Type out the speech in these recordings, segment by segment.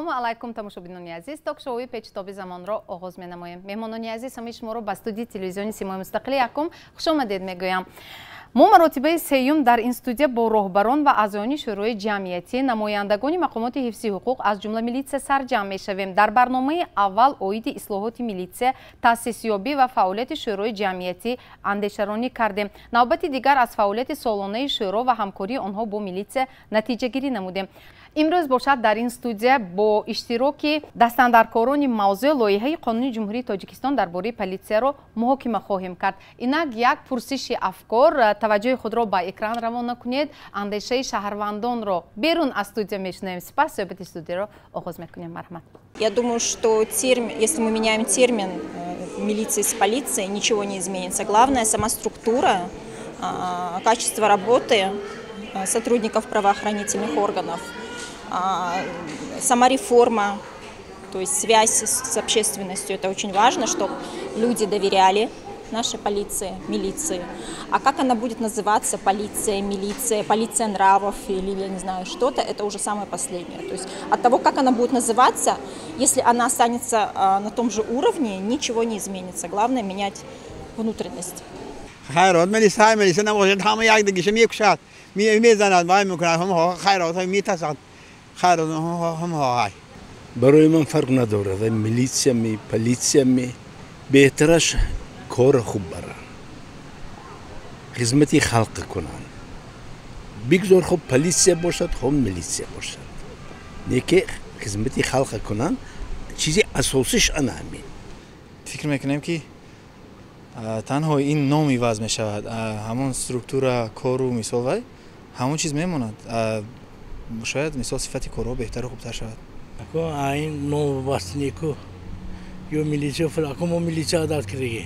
Ассалому алайкум, тамошобинони азиз. Ток-шоуи Печитоби замонро оғоз менамоем. Меҳмонони азиз, ҳамаи шуморо ба студияи телевизиони Симои Мустақили якум хушомадед мегӯям. Мо маротибаи сеюм дар ин студия бо роҳбарон ва аъзоёни шӯрои ҷамъиятӣ, намояндагони мақомоти ҳифзи ҳуқуқ, аз ҷумла милитсия сарҷамъ мешавем. Дар барномаи аввал оиди ислоҳоти милитсия, таъсисёбӣ ва фаъолияти шӯрои ҷамъиятӣ андешаронӣ кардем. Навбати дигар аз фаъолияти солонаи шӯро ва ҳамкории онҳо бо милитсия натиҷагирӣ намудем. Имрӯз бошад, дар ин студия бо иштироки дастандаркорони мавзӯи лоиҳаи қонуни Ҷумҳурии Тоҷикистон дар бораи политсияро муҳокима хоҳем кард. Инак як пурсиши афкор. Таваҷҷӯҳи худро ба экран равона кунед. Андешаи шаҳрвандонро берун аз студия мешунавем. Сипас суҳбати студияро оғоз мекунем. Марҳамат. Я думаю, что термин, если мы меняем термин милиции с полицией, ничего не изменится. Главное — сама структура, качество работы сотрудников правоохранительных органов, сама реформа, то есть связь с общественностью, это очень важно, чтобы люди доверяли нашей полиции, милиции. А как она будет называться, полиция, милиция, полиция нравов или, я не знаю, что-то, это уже самое последнее. То есть от того, как она будет называться, если она останется на том же уровне, ничего не изменится. Главное — менять внутренность. Хайрот милиса, милиса набошад, ҳама якдигиша мекушад, мезанад, вай мекунад, ҳама хайрот метасад, хайрот ҳама ҳай. Барои ман фарқ надорад, милитсия ми, политсия ми, беҳтараш кора хуб баранд, хизмати халқ кунанд. Бигзор хуб политсия бошад, хуб милитсия бошад, не ки хизмати халқ кунанд, чизи асосиш ана ҳамин. Фикр мекунем, ки танҳо ин ном иваз мешавад, ҳамон структура, кору мисол вай ҳамон чиз мемонад. Шояд, мисол, сифати корҳо беҳтару хубтар шавад. Ин ном вобаста ё милитсия, ако мо милитсия одат кардагӣ,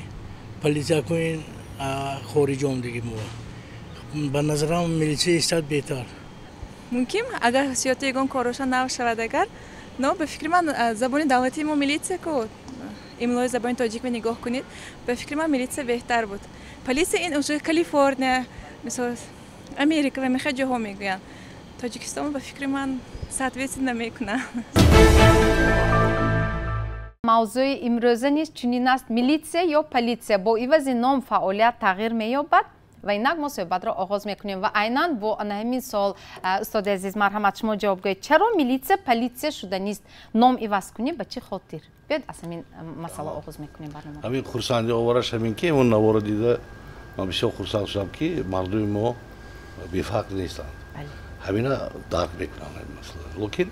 политсия ко ин хориҷ омдагӣ, мо ба назарам милитсия истад беҳтар. Мумкин, агар ҳиссиёти ягон корҳоша нав шавад, агар, но ба фикри ман, забони давлатии мо милитсия ку, имлои забони тоҷикро нигоҳ кунед, ба фикри ман, милитсия беҳтар буд. Полиция ин уже Калифорния, мисол, Америка ва мехе ҷоҳо мегӯянд. Тоҷикистон, ба фикри ман, соответствие намекунад. Мавзӯи имрӯза низ чунин аст: милитсия ё политсия, бо ивази ном фаъолият тағйир меёбад? Ва инак мо суҳбатро оғоз мекунем ва айнан бо ана ҳамин суол. Устоди азиз, марҳамат, шумо ҷавоб гӯед: чаро милитсия политсия шуда нест? Ном иваз кунӣ ба чӣ хотир? Биёед, аз ҳамин масъала оғоз мекунем барнома. Ҳамин хурсанди овараш ҳамин ки он наворо дида, ман бисёр хурсанд шудам, ки мардуми мо бефарқ нестанд, ҳамина дарк мекунанд ҳамин масъала. Лекин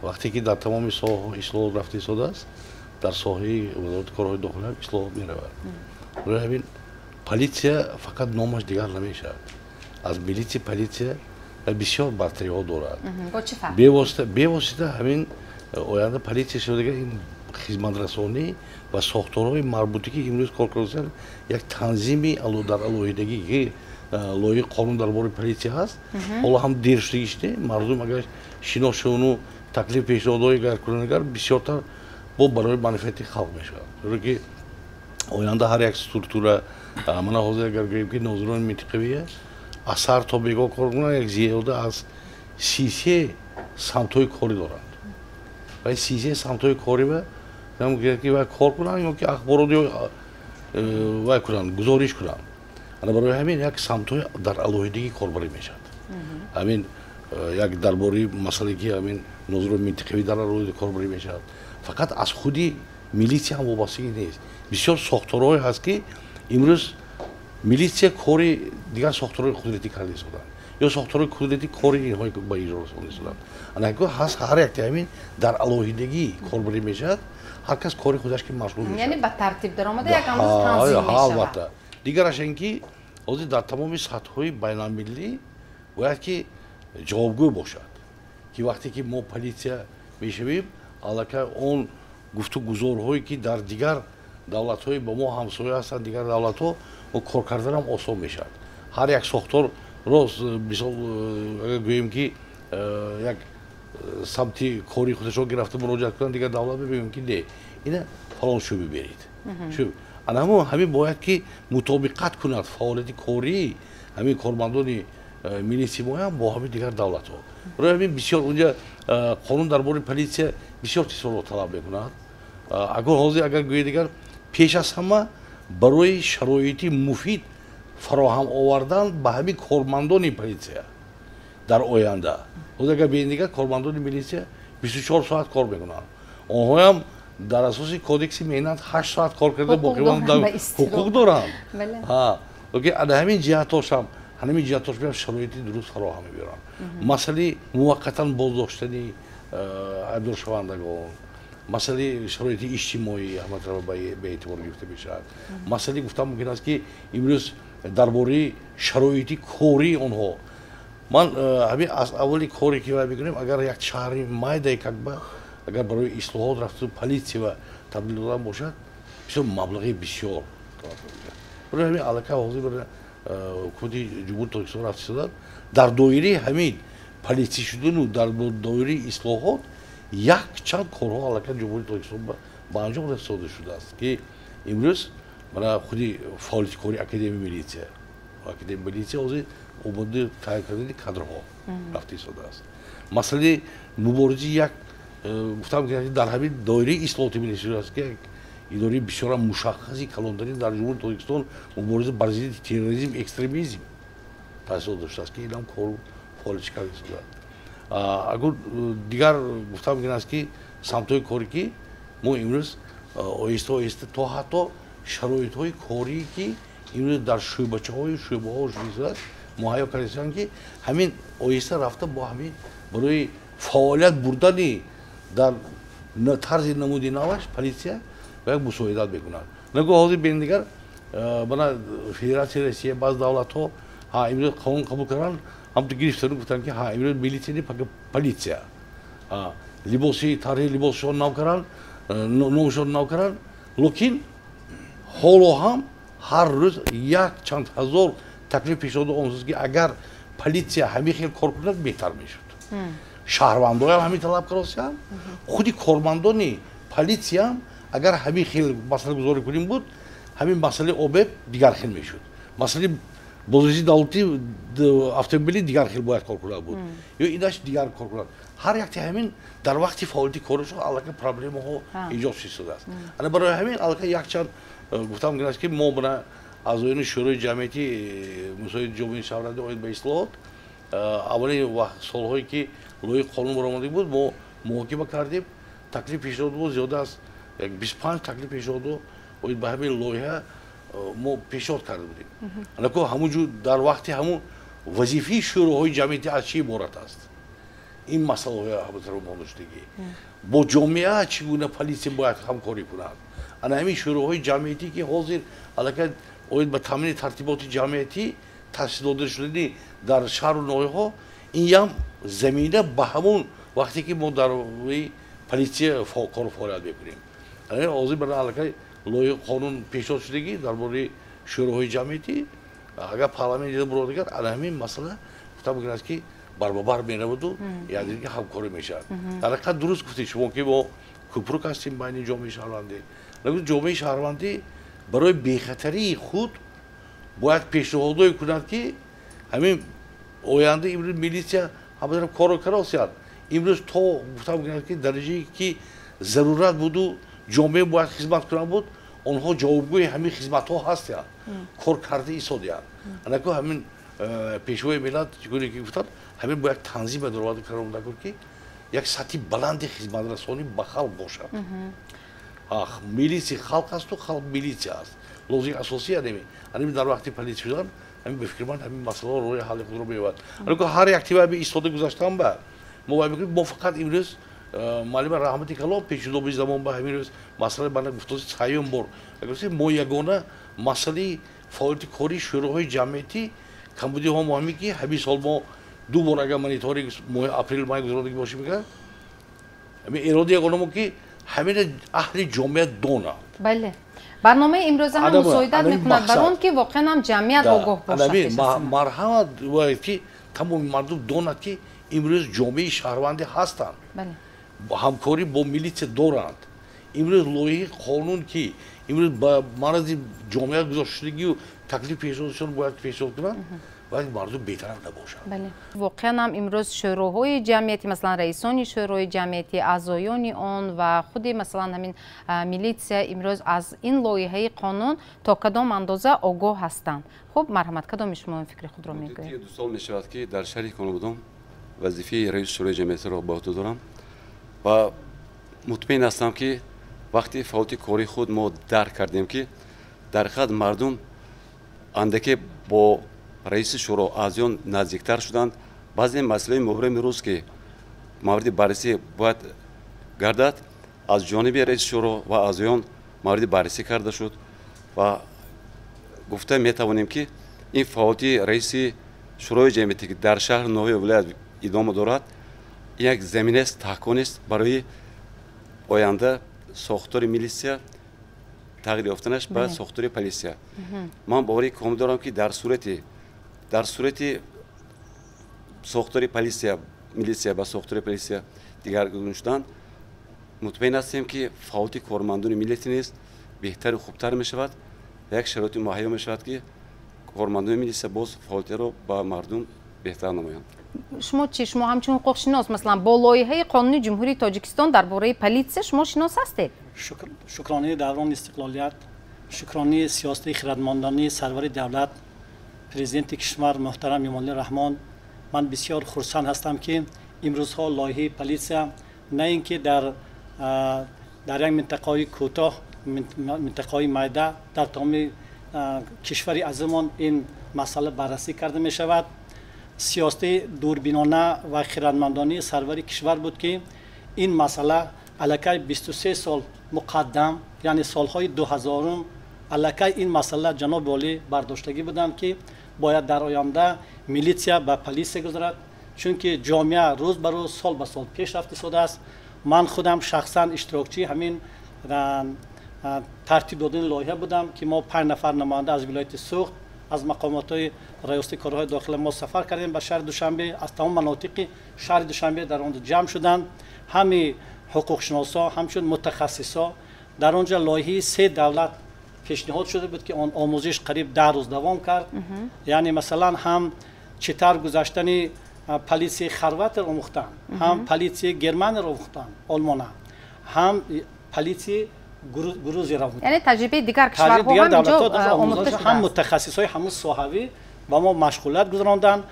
вақте ки дар тамоми соҳаҳо ислоҳот рафта истодааст, дар соҳаи Вазорати корҳои дохилӣ ҳам ислоҳот меравад. Барои ҳамин политсия фақат номаш дигар намешавад аз милитсия. Политсия бисёр бартариҳо дорад. Бо чӣ фарқ? Бевосита ҳамин оянда политсия шудага, ин хизматрасонӣ ва сохторҳои марбутӣ, ки имрӯз кор кардастанд, як танзими дар алоҳидагӣ, ки лоиҳаи қонун дар бораи политсия ҳаст, ҳоло ҳам дер шудагиште. Мардум агар шинос шавну таклиф, пешниҳодҳое агар кунанд, агар бисёртар бо барои манфиати халқ мешавад. Зеро ки оянда ҳар як структура, мана ҳозир агар гӯем, ки нозирони минтиқавия аз сар то бегоҳ кор кунанд, як зиёда аз 33 самтҳои корӣ доранд ва 33 самтҳои корӣ ва ки вай кор кунанд ё ки ахборот ё вай кунанд, гузориш кунанд. Ана барои ҳамин як самтҳои дар алоҳидагӣ корбарӣ мешавад. Ҳамин як дар бораи масъалае, ки ҳамин нозирони минтиқавӣ дар алоҳида корбарӣ мешавад, фақат аз худи милитсия ҳам вобастагӣ нест. Бисёр сохторҳое ҳаст, ки имрӯз милитсия кори дигар сохторҳои қудратӣ карда истоданд ё сохторҳои қудратӣ кори инҳои ба иҷро расонда истоданд. Анако ҳаст, ҳар якти ҳамин дар алоҳидагӣ корбарӣ мешавад, ҳар кас кори худаш ки машғул мешавад. Яъне ба тартиб даромада, як андоза танзим мешавад. Албатта. Дигараш ин ки ҳозир дар тамоми сатҳҳои байналмилалӣ бояд ки ҷавобгӯ бошад, ки вақте ки мо политсия мешавем, аллакай он гуфтугузорҳое, ки дар дигар давлатҳои ба мо ҳамсоя ҳастанд, дигар давлатҳо мо кор карданам осон мешавад. Ҳар як сохтор рост, мисол, агар гӯем, ки як самти кори худашон гирифта муроҷиат кунанд дигар давлат, мебинем, ки не, ина фалон шӯъба беред. Ана ҳамин бояд ки мутобиқат кунад фаъолияти кории ҳамин кормандони милитсияи мо ҳам бо ҳамин дигар давлатҳо. Барои ҳамин бисёр унҷа қонун дар бораи полиция бисёр чизҳоро талаб мекунад. Агар ҳозир агар гӯед дигар пеш аз ҳама барои шароити муфид фароҳам овардан ба ҳамин кормандони полиция дар оянда. Ҳозир агар бинед дигар кормандони милитсия 24 соат кор мекунанд. Онҳоям дар асоси кодекси меҳнат 8 соат кор карда боқимонда ҳуқуқ доранд. Лекин ана ҳамин ҷиҳатошам ҳамин ҷиҳатош шароити дуруст фароҳам мебиёранд. Масъалаи муваққатан боздоштани айбдоршавандагон, масъалаи шароити иҷтимоӣ ҳаматарафа ба эътибор гирифта мешавад. Масъалаи гуфтан мумкин аст ки имрӯз дар бораи шароити кории онҳо ман ҳамин аз аввали коре ки мекунем, агар як шаҳри майдае какба агар барои ислоҳот рафту полиция табдил додан бошад, бисёр маблағи бисёр талаб мекунад. Барои ҳамин аллакай ҳозир ҳукумати Ҷумҳурии Тоҷикистон рафта истодад дар доираи ҳамин полиция шудану дар доираи ислоҳот якчанд корҳо аллакай Ҷумҳурии Тоҷикистон ба анҷом расода шудааст, ки имрӯз мана худи фаъолияти кори Академияи милитсия, Академияи милитсия ҳозир омода тайёр кардани кадрҳо рафта истодааст. Масъалаи муборизаи як гуфтам ки дар ҳамин доираи ислоҳоти милитсия аст, ки идораи бисёрам мушаххаси калонтарин дар Ҷумҳурии Тоҷикистон мубориза бар зидди терроризм, экстремизм таъсис доштааст, ки инам кору фаъолият карда истодааст. Агар дигар гуфтам мумкин аст ки самтҳои коре ки мо имрӯз оҳиста оҳиста то ҳатто шароитҳои корие ки имрӯз дар шӯъбачаҳою шӯъбаҳо шудааст муҳайё карда истодаанд, ки ҳамин оҳиста рафта бо ҳамин барои фаъолият бурдани дар тарзи намуди наваш полиция ба як мусоидат мекунад. Нагӯ ҳозир бинед дигар бана Федератсияи Россия баъзе давлатҳо имрӯз қонун қабул карданд, ҳамту гирифтану гуфтанд ки имрӯз милитсия не, полиция. Либоси тарҳи либосшон нав карданд, номшон нав карданд, лекин ҳоло ҳам ҳар рӯз як чанд ҳазор таклиф пешниҳод омадааст, ки агар полиция ҳамин хел кор кунад беҳтар мешуд. Шаҳрвандоям ҳамин талаб кардаанд, худи кормандони полициям агар ҳамин хел масъалагузорӣ кунем буд, ҳамин масъалаи ОБЭП дигар хел мешуд. Масъалаи бозрасии давлатии автомобилӣ дигар хел бояд кор кунад буд, ё инаш дигар кор кунад. Ҳар якти ҳамин дар вақти фаъолияти корашон аллакай проблемаҳо эҷод шудааст. Ана барои ҳамин аллакай якчанд гуфтам мумкин аст ки мо бана аъзоёни Шӯрои ҷамъиятии мусоиди ҷомеаи шаҳрвандӣ оид ба ислоҳот аввалин вақт солҳое ки лоиҳаи қонун баромадагӣ буд, мо муҳокима кардем, таклиф пешниҳод буд зиёда аз 25 таклиф пешниҳодо оид ба ҳамин лоиҳа мо пешниҳод карда будем. Анако ҳамун ҷо дар вақти ҳамун вазифаи шӯроҳои ҷамъиятӣ аз чӣ иборат аст? Ин масъалаҳои ҳаматараф мондашудагӣ. Бо ҷомеа чӣ гуна полиция бояд ҳамкорӣ кунад? Ана ҳамин шӯроҳои ҷамъиятӣ ки ҳозир аллакай оид ба таъмини тартиботи ҷамъиятӣ таъсис дода шудани дар шаҳру ноҳияҳо, ин ям замина ба ҳамун вақте ки мо дар полиция кору фаъолият мекунем. Ҳозир бара аллакай лоиҳаи қонун пешниҳод шудагӣ дар бораи шӯроҳои ҷамъиятӣ, агар парламент дида бурод дигар, ана ҳамин масъала гуфтам мумкин аст ки барбабар мераваду якдигарга ҳамкорӣ мешавад. Дар ҳақиқат дуруст гуфтед шумо ки мо кӯпрук ҳастем байни ҷомеаи шаҳрвандӣ. Лекин ҷомеаи шаҳрвандӣ барои бехатарии худ бояд пешниҳодҳое кунад, ки ҳамин оянда имрӯз милитсия ҳаматараф корро карда. Имрӯз то гуфтам мумкин аст ки дараҷае ки зарурат буду ҷомеа бояд хизмат кунад буд, онҳо ҷавобгӯи ҳамин хизматҳо ҳастанд, кор карда истодианд. Анако ҳамин пешвои миллат чӣ гуна ки гуфтанд, ҳамин бояд танзима дароварда карда кунад, ки як сатҳи баланди хизматрасонӣ ба халқ бошад. Милитсия халқ асту халқ милитсия аст. Лозими асосӣ анеми дар вақти полиция шудан ҳамин ба фикри ман ҳамин масъалаҳо роҳи ҳалли худро меёбад. Анако ҳар як тиваби истода гузаштан ба мо бояд мекунем, мо фақат имрӯз муаллима раҳмати калом пешниҳоди замон ба ҳамин рӯз масъалаи бана гуфтоси саём бор мо ягона масъалаи фаъолияти кории шӯроҳои ҷамъиятӣ камбудиҳо мо ҳамин ки ҳамин сол мо ду бор агар мониторинг моҳи апрел май гузарондаги бошем, ҳамин иродаи ягона мо ки ҳамина аҳли ҷомеа донанд. Бале, барномаи имрӯза ҳам мусоидат мекунад бар он ки воқеан ҳам ҷамъият огоҳ бошад. Марҳамат бояд ки тамоми мардум донад ки имрӯз ҷомеаи шаҳрвандӣ ҳастанд, ҳамкорӣ бо милитсия доранд. Имрӯз лоиҳаи қонун ки имрӯз ба маърази ҷомеа гузошташудагию таклиф пешниҳодшон бояд пешниҳод кунанд, Бояд мардум бетараф набошанд. Бале, воқеан ҳам имрӯз шӯроҳои ҷамъиятӣ, масалан раисони шӯрои ҷамъиятӣ, аъзоёни он ва худи масалан ҳамин милитсия имрӯз аз ин лоиҳаи қонун то кадом андоза огоҳ ҳастанд? Хуб, марҳамат, кадоми шумо фикри худро мегӯед? 2 сол мешавад, ки дар шаҳри Конободом вазифаи раиси шӯрои ҷамъиятиро ба уҳда дорам ва мутмаин ҳастам, ки вақти фаъолияти кори худ мо дарк кардем, ки дар ҳақиқат мардум андаке бо раиси шӯро аъзоён наздиктар шуданд. Баъзе масъалаи мубрами рӯз, ки мавриди баррасӣ бояд гардад, аз ҷониби раиси шӯро ва аъзоён мавриди баррасӣ карда шуд ва гуфта метавонем, ки ин фаъолияти раиси шӯрои ҷамъиятӣ, ки дар шаҳр, ноҳия, вилоят идома дорад, як заминаест, таҳконист барои оянда сохтори милитсия тағйир ёфтанаш ба сохтори полисия. Ман боварии комил дорам, ки дар сурати сохтори полисия, милитсия ба сохтори полисия дигаргун шудан, мутмаин ҳастем, ки фаъолияти кормандони милитсия низ беҳтару хубтар мешавад ва як шароити муҳайё мешавад, ки кормандони милитсия боз фаъолиятро ба мардум беҳтар намоянд. Шумо чӣ? Шумо ҳамчун ҳуқуқшинос, масалан бо лоиҳаи қонуни Ҷумҳурии Тоҷикистон дар бораи политсия шумо шинос ҳастед? Шукронаи даврони истиқлолият, шукронаи сиёсати хирадмандонаи сарвари давлат, президенти кишвар муҳтарам Эмомалӣ Раҳмон, ман бисёр хурсанд ҳастам, ки имрӯзҳо лоиҳаи политсия на ин ки дар як минтақаҳои кӯтоҳ, минтақаҳои майда, дар тамоми кишвари азимон ин масъала баррасӣ карда мешавад. Сиёсати дурбинона ва хирадмандонаи сарвари кишвар буд, ки ин масъала аллакай 23 сол муқаддам, яъне солҳои 2000 аллакай ин масъала ҷаноби олӣ бардоштагӣ буданд, ки бояд дар оянда милитсия ба полисия гузарад, чунки ҷомеа рӯз ба рӯз, сол ба сол пешрафт истодааст. Ман худам шахсан иштирокчии ҳамин тартиб додани лоиҳа будам, ки мо 5 нафар намоянда аз вилояти Суғд, аз мақомотҳои раёсати корҳои дохила мо сафар кардем ба шаҳри Душанбе, аз тамом манотиқи шаҳри Душанбе дар он ҷо ҷамъ шуданд ҳами ҳуқуқшиносо, ҳамчун мутахассисо. Дар он ҷо лоиҳаи 3 давлат пешниҳод шуда буд, ки он омӯзиш қариб 10 рӯз давом кард. Яъне масалан ҳам чӣ тавр гузаштани полисияи хорватро омӯхтанд, ҳам полисияи германиро омӯхтанд, олмона, ҳам полисияи грузияро омӯхтанд. Яъне таҷрибаи дигар кишварҳо ҳам инҷо омӯхта шудааст. Ҳам мутахассисҳои ҳамун соҳавӣ ба мо машғулият гузаронданд,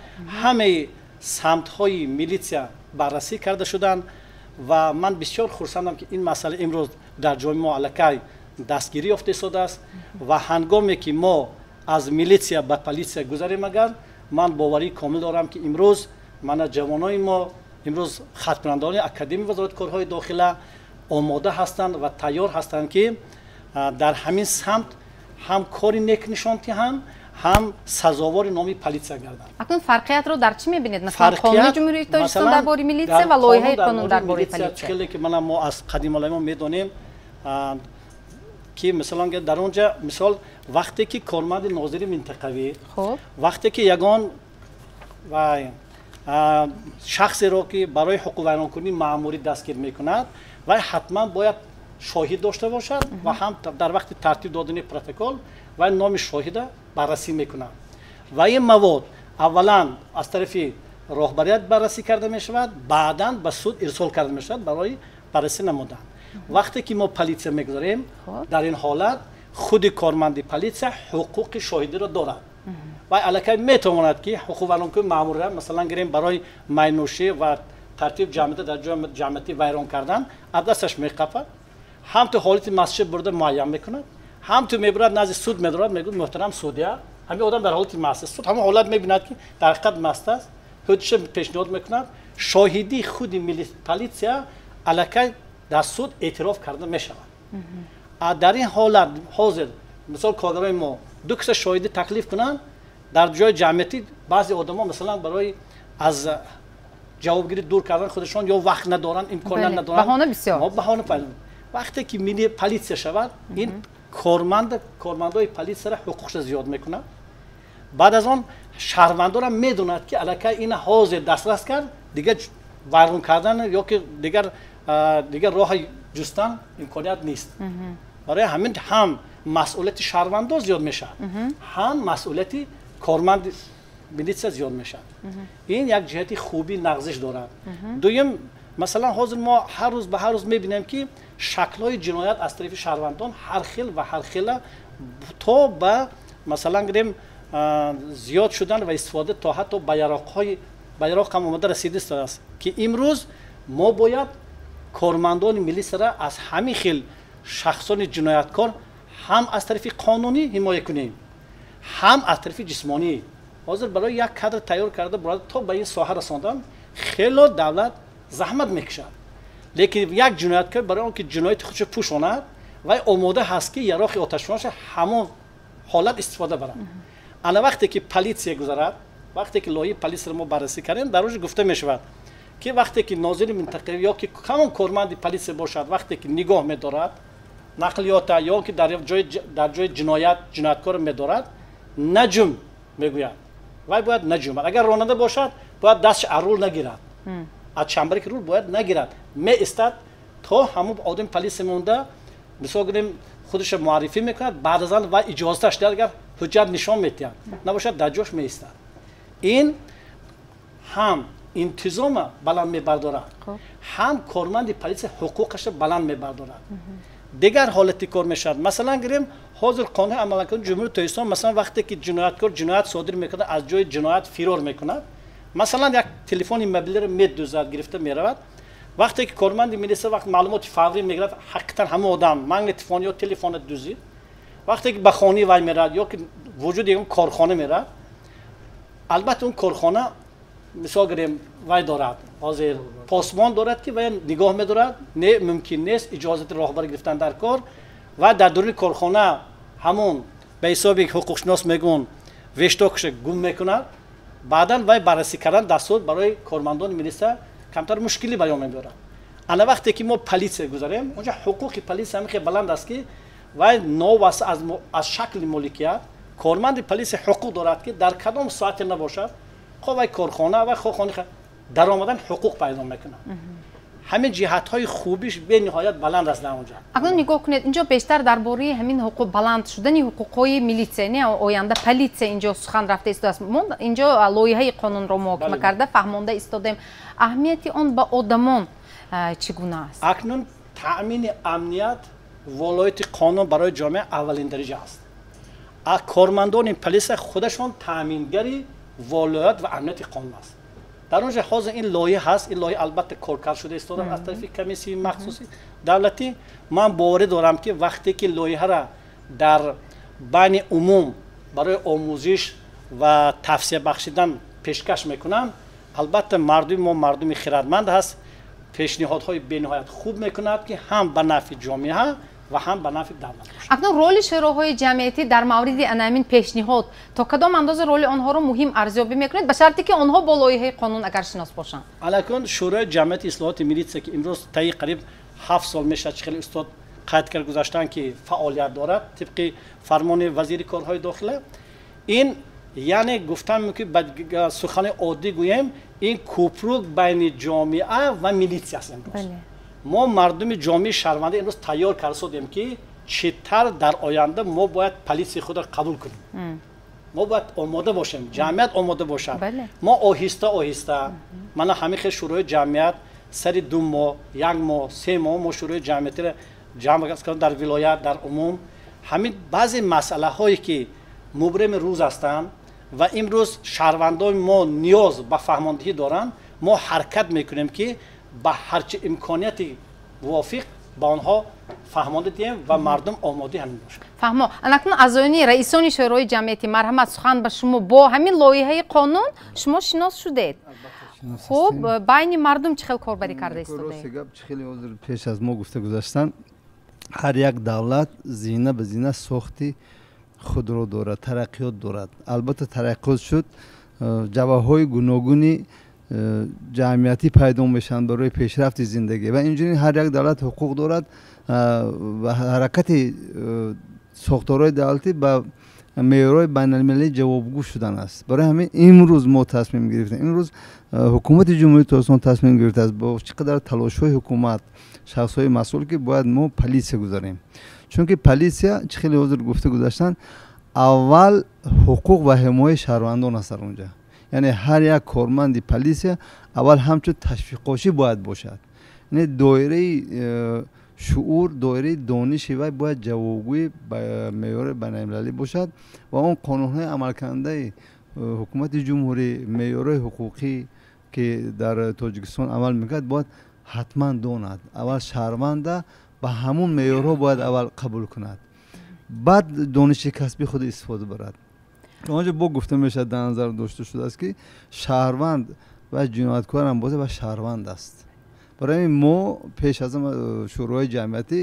ҳамаи самтҳои милитсия баррасӣ карда шуданд ва ман бисёр хурсандам, ки ин масъала имрӯз дар ҷомеаи мо аллакай дастгирӣ ёфта истодааст ва ҳангоме ки мо аз милитсия ба полисия гузарем, агар ман боварии комил дорам, ки имрӯз мана ҷавонони мо, имрӯз хаткунандагони Академияи вазорати корҳои дохила омода ҳастанд ва тайёр ҳастанд, ки дар ҳамин самт ҳам кори нек нишон диҳанд, ҳам сазовори номи политсия гарданд. Акнун фарқиятро дар чӣ мебинед? Масалан қонуни Ҷумҳурии Тоҷикистон дар бораи милитсия ва лоиҳаи қонун дар бораи политсия. Хеле ки мана мо аз қадимулайём медонем, ки масалан дар он ҷо мисол вақте ки корманди нозири минтақавӣ, вақте ки ягон шахсеро, ки барои ҳуқуқвайронкунии маъмурӣ дастгир мекунад, вай ҳатман бояд шоҳид дошта бошад ва ҳам дар вақти тартиб додани протокол вай номи шоҳида баррасӣ мекунад. Ва ин мавод аввалан аз тарафи роҳбарият баррасӣ карда мешавад, баъдан ба суд ирсол карда мешавад барои баррасӣ намудан. Вақте ки мо политсия мегузарем, дар ин ҳолат худи корманди политсия ҳуқуқи шоҳидиро дорад. Вай аллакай метавонад, ки ҳуқуқвайронкунии маъмурия, масалан гирем барои майнӯшӣ ва тартиб ҷамъият дар ҷои ҷамъиятӣ вайрон кардан, аз дасташ меқапад, ҳам ту ҳолати масҷид бурда муайян мекунад, ҳам ту мебарад назди суд медорад, мегӯяд муҳтарам судья, ҳамин одам дар ҳолати маст аст. Суд ҳамон ҳолат мебинад, ки дар ҳақиқат маст аст, ҳуҷҷатша пешниҳод мекунад, шоҳидии худи политсия аллакай дар суд эътироф карда мешавад. Дар ин ҳолат ҳозир мисол коргарони мо 2 каса шоҳидӣ таклиф кунанд, дар ҷои ҷамъиятӣ баъзе одамо масалан барои аз ҷавобгирӣ дур кардан худашон ё вақт надоранд, имконият надоранд, баҳона бисёр, баҳона пайдо. Вақте ки милли политсия шавад, ин кормандои политсияро ҳуқуқша зиёд мекунад. Баъд аз он шаҳрвандорам медонад, ки аллакай ина ҳозир дастрас кард, дигар вайрон кардан ё ки дигар роҳи ҷустан имконият нест. Барои ҳамин ҳам масъулияти шаҳрвандо зиёд мешавад, ҳам масъулияти корманди милиция зиёд мешавад. Ин як ҷиҳати хуби нағзиш дорад. Дуюм, масалан, ҳозир мо ҳар рӯз ба ҳар рӯз мебинем, ки шаклҳои ҷиноят аз тарафи шаҳрвандон ҳар хел ва ҳар хела то ба, масалан, гирем, зиёд шудан ва истифода то ҳатто ба яроқҳои ба яроқ ҳам омода расида истодааст, ки имрӯз мо бояд кормандони милисияро аз ҳамин хел шахсони ҷинояткор ҳам аз тарафи қонунӣ ҳимоя кунем, ҳам аз тарафи ҷисмонӣ. Ҳозир барои як кадр тайёр карда то ба ин соҳа расондан хело давлат заҳмат мекашад, лекин як ҷинояткор барои он ки ҷинояти худшо пӯшонад, вай омода ҳаст, ки яроқи оташфишонша ҳамон ҳолат истифода барад. Ана вақте ки полиция гузарад, вақте ки лоиҳаи полисияро мо баррасӣ кардем, дар оҷо гуфта мешавад, ки вақте ки нозири минтақавӣ ё ки ҳамон корманди полисия бошад, вақте ки нигоҳ медорад нақлиёта ё ки дар ҷои ҷиноят ҷинояткорро медорад, наҷум мегӯяд, вай бояд наҷумад. Агар ронанда бошад, бояд дастш аз рул нагирад, аз чамбараки рул бояд нагирад, меистад то ҳамон одами полисия монда, мисол гирем, худашро муаррифӣ мекунад, баъд аз он вай иҷозаташ диҳад, агар ҳуҷҷат нишон медиҳад, набошад, дар ҷош меистад. Ин ҳам интизома баланд мебардорад, ҳам корманди полисия ҳуқуқашро баланд мебардорад. Дигар ҳолати кор мешавад. Масалан, гирем, ҳозир қонуни амалкунии Ҷумҳурии Тоҷикистон, масалан, вақте ки ҷинояткор ҷиноят содир мекунад, аз ҷои ҷиноят фирор мекунад, масалан, як телефони мобилиро медузад, гирифта меравад, вақте ки корманди милиса вақт маълумоти фаврӣ мегирад, ҳақиқатан ҳамон одам магнитофон ё телефона дузид, вақте ки ба хонаи вай меравад ё ки вуҷуди ягон корхона меравад, албатта он корхона, мисол гирем, вай дорад, ҳозир посбон дорад, ки вай нигоҳ медорад, не, мумкин нест иҷозати роҳбар гирифтан дар кор, ва дар дуруни корхона ҳамон ба ҳисоби ҳуқуқшинос мегӯн вештокша гум мекунад. Баъдан вай баррасӣ кардан дастур барои кормандони милиса камтар мушкилӣ баён мебарад. Ана вақте ки мо полисия гузарем, онҷа ҳуқуқи полисия ҳамин хел баланд аст, ки вай новобаста аз шакли моликият корманди полисия ҳуқуқ дорад, ки дар кадом соате набошад, хо вай корхона вай хо хона даромадан ҳуқуқ пайдо мекунад. Ҳамин ҷиҳатҳои хубиш бениҳоят баланд аст дар онҷа. Акнун нигоҳ кунед, инҷо бештар дар бораи ҳамин ҳуқуқ баланд шудани ҳуқуқҳои милитсия, не оянда политсия инҷо сухан рафта истодааст. Мо инҷо лоиҳаи қонунро муҳокима карда фаҳмонда истодем. Аҳамияти он ба одамон чӣ гуна аст? Акнун таъмини амният, волояти қонун барои ҷомеа аввалин дараҷа аст. Кормандони полисия худашон таъмингари волоят ва амнияти қонун аст. Дар он ҷо ҳозир ин лоиҳа ҳаст, ин лоиҳа албатта коркард шуда истодааст аз тарафи комиссияи махсуси давлатӣ. Ман боварӣ дорам, ки вақте ки лоиҳаро дар байни умум барои омӯзиш ва тавсия бахшидан пешкаш мекунанд, албатта мардуми мо мардуми хирадманд ҳаст, пешниҳодҳои бениҳоят хуб мекунад, ки ҳам ба нафъи ҷомеа ва ҳам ба нафъи давлат бошад. Акнун роли шӯроҳои ҷамъиятӣ дар мавриди анамин пешниҳод то кадом андоза роли онҳоро муҳим арзёбӣ мекунед, ба шарте ки онҳо бо лоиҳаи қонун агар шинос бошанд? Алакун шӯрои ҷамъияти ислоҳоти милитсия, ки имрӯз таи қариб 7 сол мешавад, чӣ хеле устод қайд кард гузаштан, ки фаъолият дорад тибқи фармони вазири корҳои дохила, ин яъне гуфтан мумкин, ба сухани оддӣ гӯем, ин кӯпрук байни ҷомеа ва милитсия аст. Имрӯз мо мардуми ҷомеаи шаҳрвандӣ имрӯз тайёр карда содем, ки чӣ тавр дар оянда мо бояд полисияи худро қабул кунем, мо бояд омода бошем, ҷамъият омода бошад. Мо оҳиста оҳиста мана ҳамин хел шӯрои ҷамъият сари 2 моҳ, 1 моҳ, 3 моҳ мо шӯрои ҷамъиятиро ҷамъ кардем дар вилоят, дар умум ҳамин баъзе масъалаҳое ки мубрами рӯз ҳастанд ва имрӯз шаҳрвандони мо ниёз ба фаҳмондиҳӣ доранд, мо ҳаракат мекунем, ки ба ҳарчи имконияти мувофиқ ба онҳо фаҳмонда диҳем ва мардум омодаи ҳамин бошад. Фаҳмо. Анакнун аъзоёни раисони шӯрои ҷамъиятӣ, марҳамат, сухан ба шумо. Бо ҳамин лоиҳаи қонун шумо шинос шудед. Хуб, байни мардум чӣ хел корбарӣ карда истодаед? Рости гап, чӣ хеле ҳозир пеш аз мо гуфта гузаштанд, ҳар як давлат зина ба зина сохти худро дорад, тараққиёт дорад. Албатта тараққиёт шуд, ҷавҳаҳои гуногуни ҷамъиятӣ пайдо мешаванд барои пешрафти зиндагӣ ва инчунин ҳар як давлат ҳуқуқ дорад ва ҳаракати сохторҳои давлатӣ ба меъёрҳои байналмилалӣ ҷавобгӯ шудан аст. Барои ҳамин имрӯз мо тасмим гирифтем, имрӯз ҳукумати Ҷумҳурии Тоҷикистон тасмим гирифтааст бо чӣ қадар талошҳои ҳукумат, шахсҳои масъул, ки бояд мо полисия гузарем. Чунки полисия, чӣ хеле ҳозир гуфта гузаштанд, Аввал ҳуқуқ ва ҳимояи шаҳрвандон аст дар онҷа. Яъне ҳар як корманди полисия аввал ҳамчун ташвиқошӣ бояд бошад. Яъне доираи шуур, доираи дониши вай бояд ҷавобгӯи меъёри байналмилалӣ бошад ва он қонунҳои амалкунандаи ҳукумати ҷумҳурӣ, меъёрҳои ҳуқуқӣ, ки дар Тоҷикистон амал мекунад, бояд ҳатман донад. Аввал шаҳрванда ба ҳамун меъёрҳо бояд аввал қабул кунад, баъд дониши касби худ истифода барад. Онҷо бо гуфта мешавад, дар назар дошта шудааст, ки шаҳрванд ва ҷинояткорам бошад ва шаҳрванд аст. Барои ҳамин мо пеш аз ҳама шӯроҳои ҷамъиятӣ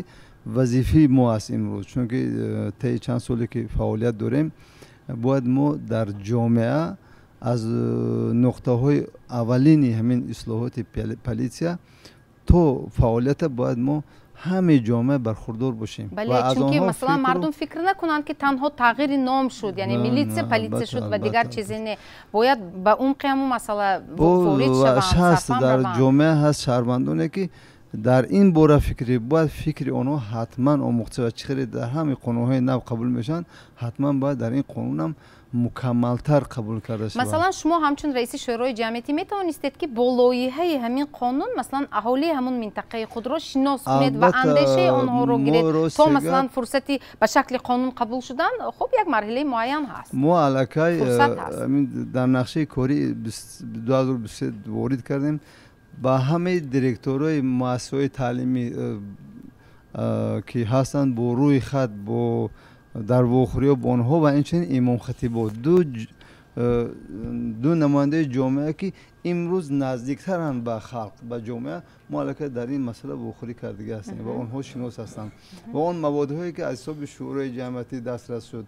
вазифаи мо аст имрӯз, чунки таи чанд соле ки фаъолият дорем, бояд мо дар ҷомеа аз нуқтаҳои аввалини ҳамин ислоҳоти полисия то фаъолията бояд мо ҳамаи ҷомеа бархурдор бошем. Бале, чунки масалан мардум фикр накунанд, ки танҳо тағйири ном шуд, яъне милитсия полисия шуд ва дигар чизе не. Бояд ба умқи ҳамун масъала ворид шаванд. Дар ҷомеа ҳаст шаҳрвандоне, ки дар ин бора фикри бояд фикри онҳо ҳатман омӯхта шавад. Чӣ хеле дар ҳамаи қонунҳои нав қабул мешаванд, ҳатман бояд дар ин қонунам мукаммалтар қабул карда шавад. Масалан, шумо ҳамчун раиси шӯрои ҷамъиятӣ метавонистед, ки бо лоиҳаи ҳамин қонун масалан аҳолии ҳамун минтақаи худро шинос кунед ва андешаи онҳоро гиред, то масалан фурсати ба шакли қонун қабул шудан хуб як марҳилаи муайян ҳаст. Мо аллакай дар нақшаи кории 2023 ворид кардем, ба ҳамаи директорҳои муассисаҳои таълимӣ, ки ҳастанд, бо рӯи хат, бо дар вохӯриҳо бо онҳо ва инчунин имомхатибо, ду намояндаи ҷомеа, ки имрӯз наздиктаранд ба халқ, ба ҷомеа, мо аллакай дар ин масъала вохӯрӣ кардагӣ ҳастем ва онҳо шинос ҳастанд. Ва он маводҳое, ки аз ҳисоби шӯрои ҷамъиятӣ дастрас шуд,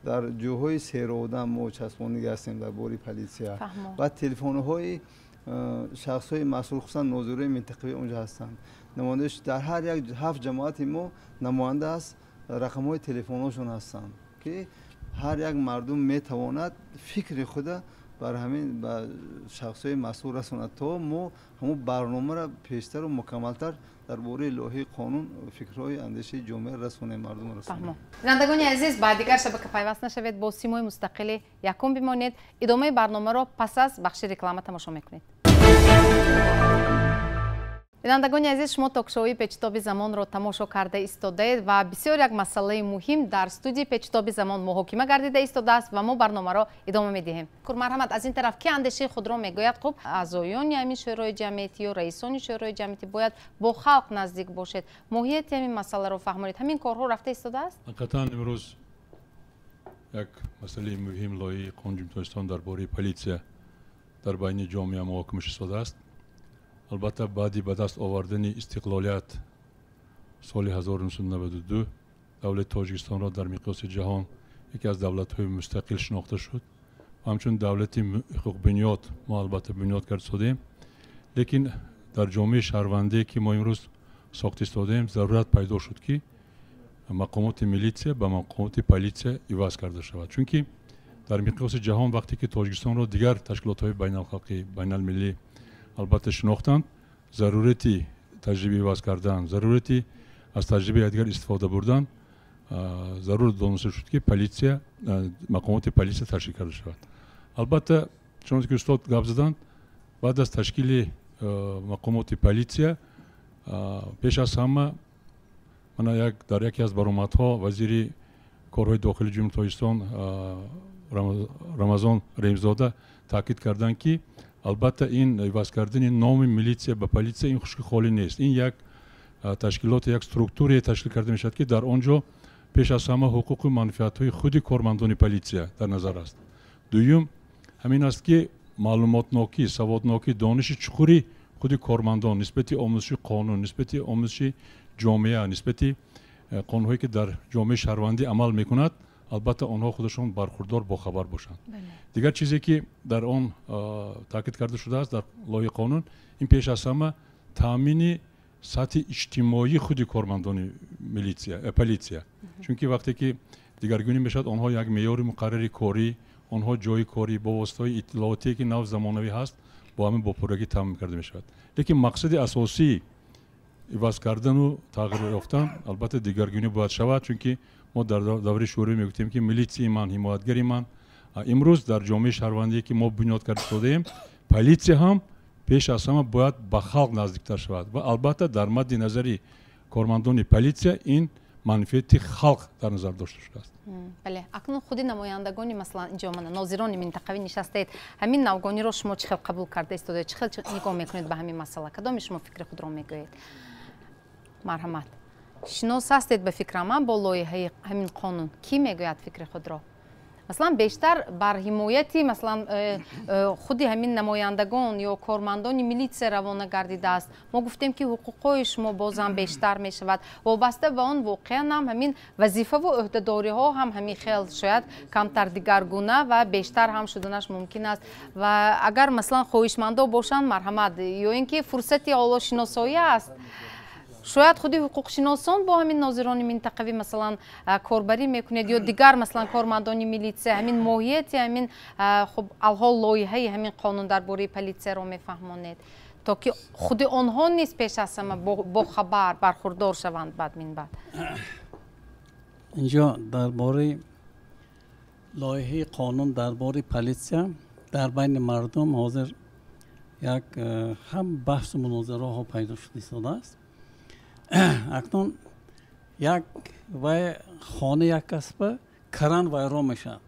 дар ҷоҳои серодам мо часпондагӣ ҳастем дар бори полисия ва телефонҳои шахсҳои масъул, хусусан нозирои минтақавӣ онҷо ҳастанд. Намояндаи дар ҳар як ҳафт ҷамоати мо намоянда аст, рақамҳои телефонҳошон ҳастанд, ки ҳар як мардум метавонад фикри худа бар ҳамин ба шахсҳои масъул расонад, то мо ҳамун барномаро пештару мукаммалтар дар бораи лоиҳаи қонун фикрҳои андешаи ҷомеа расонем, мардум расонем. Бинандагони азиз, ба дигар шабака пайваст нашавед, бо симои мустақили якум бимонед. Идомаи барномаро пас аз бахши реклама тамошо мекунед. Бинандагони азиз, шумо токшоуи Печитоби замонро тамошо карда истодаед ва бисёр як масъалаи муҳим дар студияи Печитоби замон муҳокима гардида истодааст ва мо барномаро идома медиҳем. Марҳамат, аз ин тараф ки андешаи худро мегӯяд? Хуб, аъзоёни ҳамин шӯрои ҷамъиятӣ ё раисони шӯрои ҷамъиятӣ бояд бо халқ наздик бошед, моҳияти ҳамин масъаларо фаҳмонед. Ҳамин корҳо рафта истодааст? Ҳақиқатан имрӯз як масъалаи муҳим, лоиҳаи қонуни Ҷумҳурии Тоҷикистон дар бораи полисия дар байни ҷомеа муҳокима истодааст. Албатта, баъди ба даст овардани истиқлолият соли 1992 давлати Тоҷикистонро дар миқёси ҷаҳон яке аз давлатҳои мустақил шинохта шуд ва ҳамчун давлати ҳуқуқбунёд мо албатта бунёд кард истодем, лекин дар ҷомеаи шаҳрвандие, ки мо имрӯз сохта истодаем, зарурат пайдо шуд, ки мақомоти милитсия ба мақомоти полисия иваз карда шавад, чунки дар миқёси ҷаҳон вақте ки Тоҷикистонро дигар ташкилотҳои байналхалқӣ, байналмиллӣ албатта шинохтанд, зарурати таҷриба иваз кардан, зарурати аз таҷрибаи якдигар истифода бурдан зарур дониста шуд, ки полисия, мақомоти полисия ташкил карда шавад. Албатта, чуноне ки устод гап заданд, баъд аз ташкили мақомоти полисия пеш аз ҳама мана дар яке аз баромадҳо вазири корҳои дохили Ҷумҳурии Тоҷикистон Рамазон Раҳимзода таъкид карданд, ки албатта ин иваз кардани номи милитсия ба полисия ин хушки холӣ нест. Ин як ташкилот, як структурае ташкил карда мешавад, ки дар он ҷо пеш аз ҳама ҳуқуқу манфиатҳои худи кормандони полисия дар назар аст. Дуюм ҳамин аст, ки маълумотнокӣ, саводнокӣ, дониши чуқури худи кормандон нисбати омӯзиши қонун, нисбати омӯзиши ҷомеа, нисбати қонунҳое, ки дар ҷомеаи шаҳрвандӣ амал мекунад, албатта онҳо худашон бархурдор, бохабар бошанд. Дигар чизе, ки дар он таъкид карда шудааст дар лоиҳаи қонун, ин пеш аз ҳама таъмини сатҳи иҷтимоии худи кормандони милитсия, полисия, чунки вақте ки дигаргунӣ мешавад, онҳо як меъёри муқаррари корӣ, онҳо ҷои корӣ бо воситаҳои иттилоотие, ки нав замонавӣ ҳаст, бо ҳамин бо пуррагӣ таъмин карда мешавад. Лекин мақсади асосии иваз кардану тағйир ёфтан, албатта, дигаргунӣ бояд шавад, чунки Мо дар давраи шӯравӣ мегуфтем, ки милитсияи ман ҳимоятгари ман. Имрӯз дар ҷомеаи шаҳрвандие, ки мо бунёд карда истодаем, политсия ҳам пеш аз ҳама бояд ба халқ наздиктар шавад ва албатта дар мадди назари кормандони политсия ин манфиати халқ дар назар дошта шудааст. Бале, акнун худи намояндагони, масалан, инҷо мана нозирони минтақавӣ нишастаед, ҳамин навгониро шумо чӣ хел қабул карда истодаед, чӣ хел нигоҳ мекунед ба ҳамин масъала? Кадоми шумо фикри худро мегӯед? Марҳамат. Шинос ҳастед, ба фикрам, бо лоиҳаи ҳамин қонун? Кӣ мегӯяд фикри худро? Масалан, бештар бар ҳимояти, масалан, худи ҳамин намояндагон ё кормандони милитсия равона гардидааст. Мо гуфтем, ки ҳуқуқҳои шумо бозам бештар мешавад. Вобаста ба он воқеан ҳам ҳамин вазифаву ӯҳдадориҳо ҳам ҳамин хел шояд камтар дигаргуна ва бештар ҳам шуданаш мумкин аст. Ва агар, масалан, хоҳишмандо бошанд, марҳамат, ё ин ки фурсати ҳоло шиносоӣ аст, шояд худи ҳуқуқшиносон бо ҳамин нозирони минтақавӣ, масалан, корбарӣ мекунед ё дигар, масалан, кормандони милитсия ҳамин моҳияти ҳамин, хуб, алҳол лоиҳаи ҳамин қонун дар бораи политсияро мефаҳмонед, то ки худи онҳо низ пеш аз ҳама бохабар бархурдор шаванд баъд минбаъд. Инҷо дар бораи лоиҳаи қонун дар бораи политсия дар байни мардум ҳозир як ҳам баҳсу мунозираҳо пайдо шуда истодааст. Акнун як вай хона як касба кран вайрон мешавад.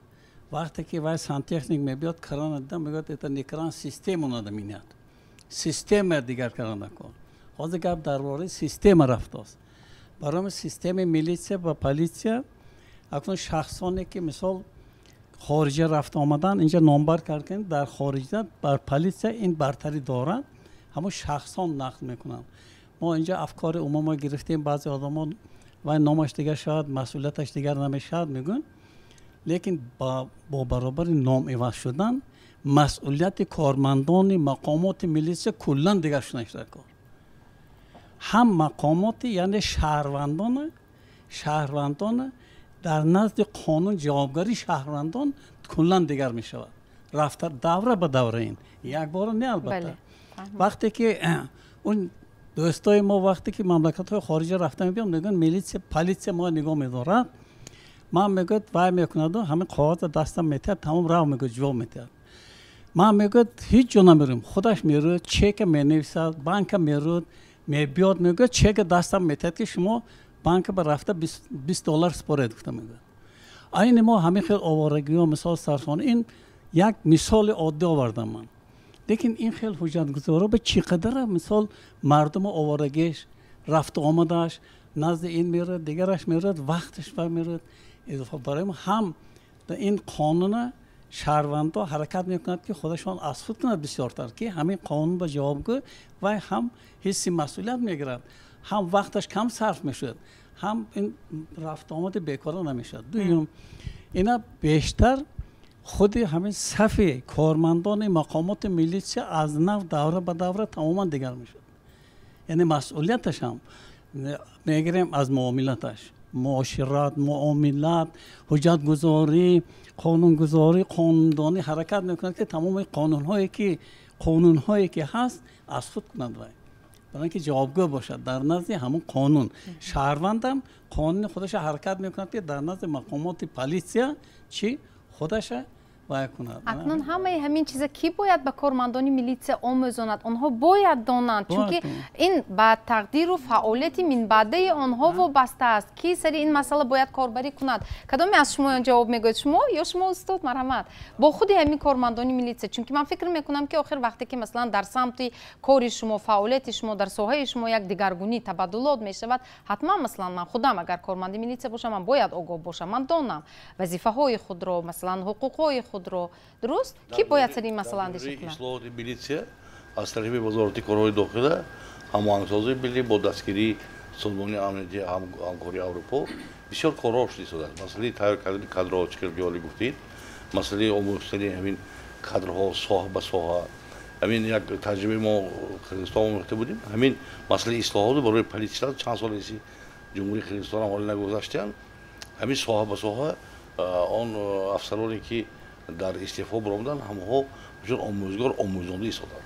Вақте ки вай сантехник мебиёд, крана дида мегӯяд: «Это не кран, систему надо менять, система дигар кардан кор». Ҳозир гап дар бораи система рафтааст. Барои системаи милитсия ва политсия акнун шахсоне ки, мисол, хориҷа рафта омадан, инҷа номбар кардем, дар хориҷа бар политсия ин бартарӣ дорад, ҳамон шахсон нақл мекунанд. Мо инҷа афкори умума гирифтем, баъзе одамон вай номаш дигар шавад, масъулияташ дигар намешавад мегӯянд, лекин бо баробари ном иваз шудан масъулияти кормандони мақомоти милитсия куллан дигар шуда кор. Ҳам мақомоти, яъне шаҳрвандона дар назди қонун ҷавобгарии шаҳрвандон куллан дигар мешавад, рафта давра ба давра, ин якбора не, албатта. Вақте ки он дӯстои мо, вақте ки мамлакатҳои хориҷа рафта мебиён, мегӯянд: «Милитсия, политсия мо нигоҳ медорад». Ман мегӯяд, вай мекунаду ҳамин қоғаза дастам метиҳад, тамом, рав, мегӯяд, ҷавоб метиҳад. Ман, мегӯяд, ҳеҷ ҷо намерем, худаш мерӯяд, чека менависад, банка мерӯяд, мебиёд, мегӯяд, чека дастам метиҳад, ки шумо банка ба рафта 20 доллар супоред, гуфта мегӯяд. Айни мо ҳамин хел оворагиҳо, мисол, сарфона, ин як мисоли оддӣ овардам ман, лекин ин хел ҳуҷҷатгузоро ба чӣ қадара, мисол, мардуму оворагиш, рафту омадаш, назди ин меравад, дигараш меравад, вақташ ба меравад илова. Барои ҳам ин қонуна шаҳрвандо ҳаракат мекунад, ки худашон аз худ кунад бисёртар, ки ҳамин қонун ба ҷавобгӯ, вай ҳам ҳисси масъулият мегирад, ҳам вақташ кам сарф мешавад, ҳам ин рафтуомади бекора намешавад. Дуюм, ина бештар худи ҳамин сафи кормандони мақомоти милитсия аз нав давра ба давра тамоман дигар мешавад, яъне масъулияташ ҳам мегирем аз муомилаташ, муошират, муомилат, ҳуҷҷатгузорӣ, қонунгузорӣ, қонундонӣ ҳаракат мекунад, ки тамоми қонунҳое ки ҳаст, аз худ кунад вай, барои ин ки ҷавобгӯ бошад дар назди ҳамон қонун. Шаҳрвандам қонуни худаша ҳаракат мекунад, ки дар назди мақомоти политсия чӣ худаша вай кунад. Акнун ҳамаи ҳамин чиза кӣ бояд ба кормандони милитсия омӯзонад? Онҳо бояд донанд, чунки ин ба тақдиру фаъолияти минбаъдаи онҳо вобаста аст. Кӣ сари ин масъала бояд корбарӣ кунад? Кадоме аз шумоён ҷавоб мегӯяд? Шумо ё шумо, устод? Марҳамат. Бо худи ҳамин кормандони милитсия, чунки ман фикр мекунам, ки охир вақте ки, масалан, дар самти кори шумо, фаъолияти шумо, дар соҳаи шумо як дигаргунӣ, табаддулот мешавад, ҳатман, масалан, ман худам агар корманди милитсия бошам, ман бояд огоҳ бошам, ман донам вазифаҳои худро, масалан, ҳуқуқҳои худро. Дуруст? Кӣ бояд сари ин масъала андеша кунад? Ислоҳоти милитсия аз тарафи Вазорати корҳои дохила, ҳамоҳангсозии миллӣ бо дастгирии Созмони амнияти ҳамкории Аврупо бисёр корҳо шуда истодааст. Масъалаи тайёр кардани кадрҳо, чӣ ки ҳоле гуфтед, масъалаи омӯхтани ҳамин кадрҳо соҳа ба соҳа. Ҳамин як таҷрибаи мо Қирғизистон омӯхта будем, ҳамин масъалаи ислоҳоту барои политсия чанд сол еси Ҷумҳурии Қирғизистон ҳам ҳоле нагузаштаанд. Ҳамин соҳа ба соҳа он афсароне, ки дар истеъфо баромаданд, ҳамаҳо чун омӯзгор омӯзонда истоданд.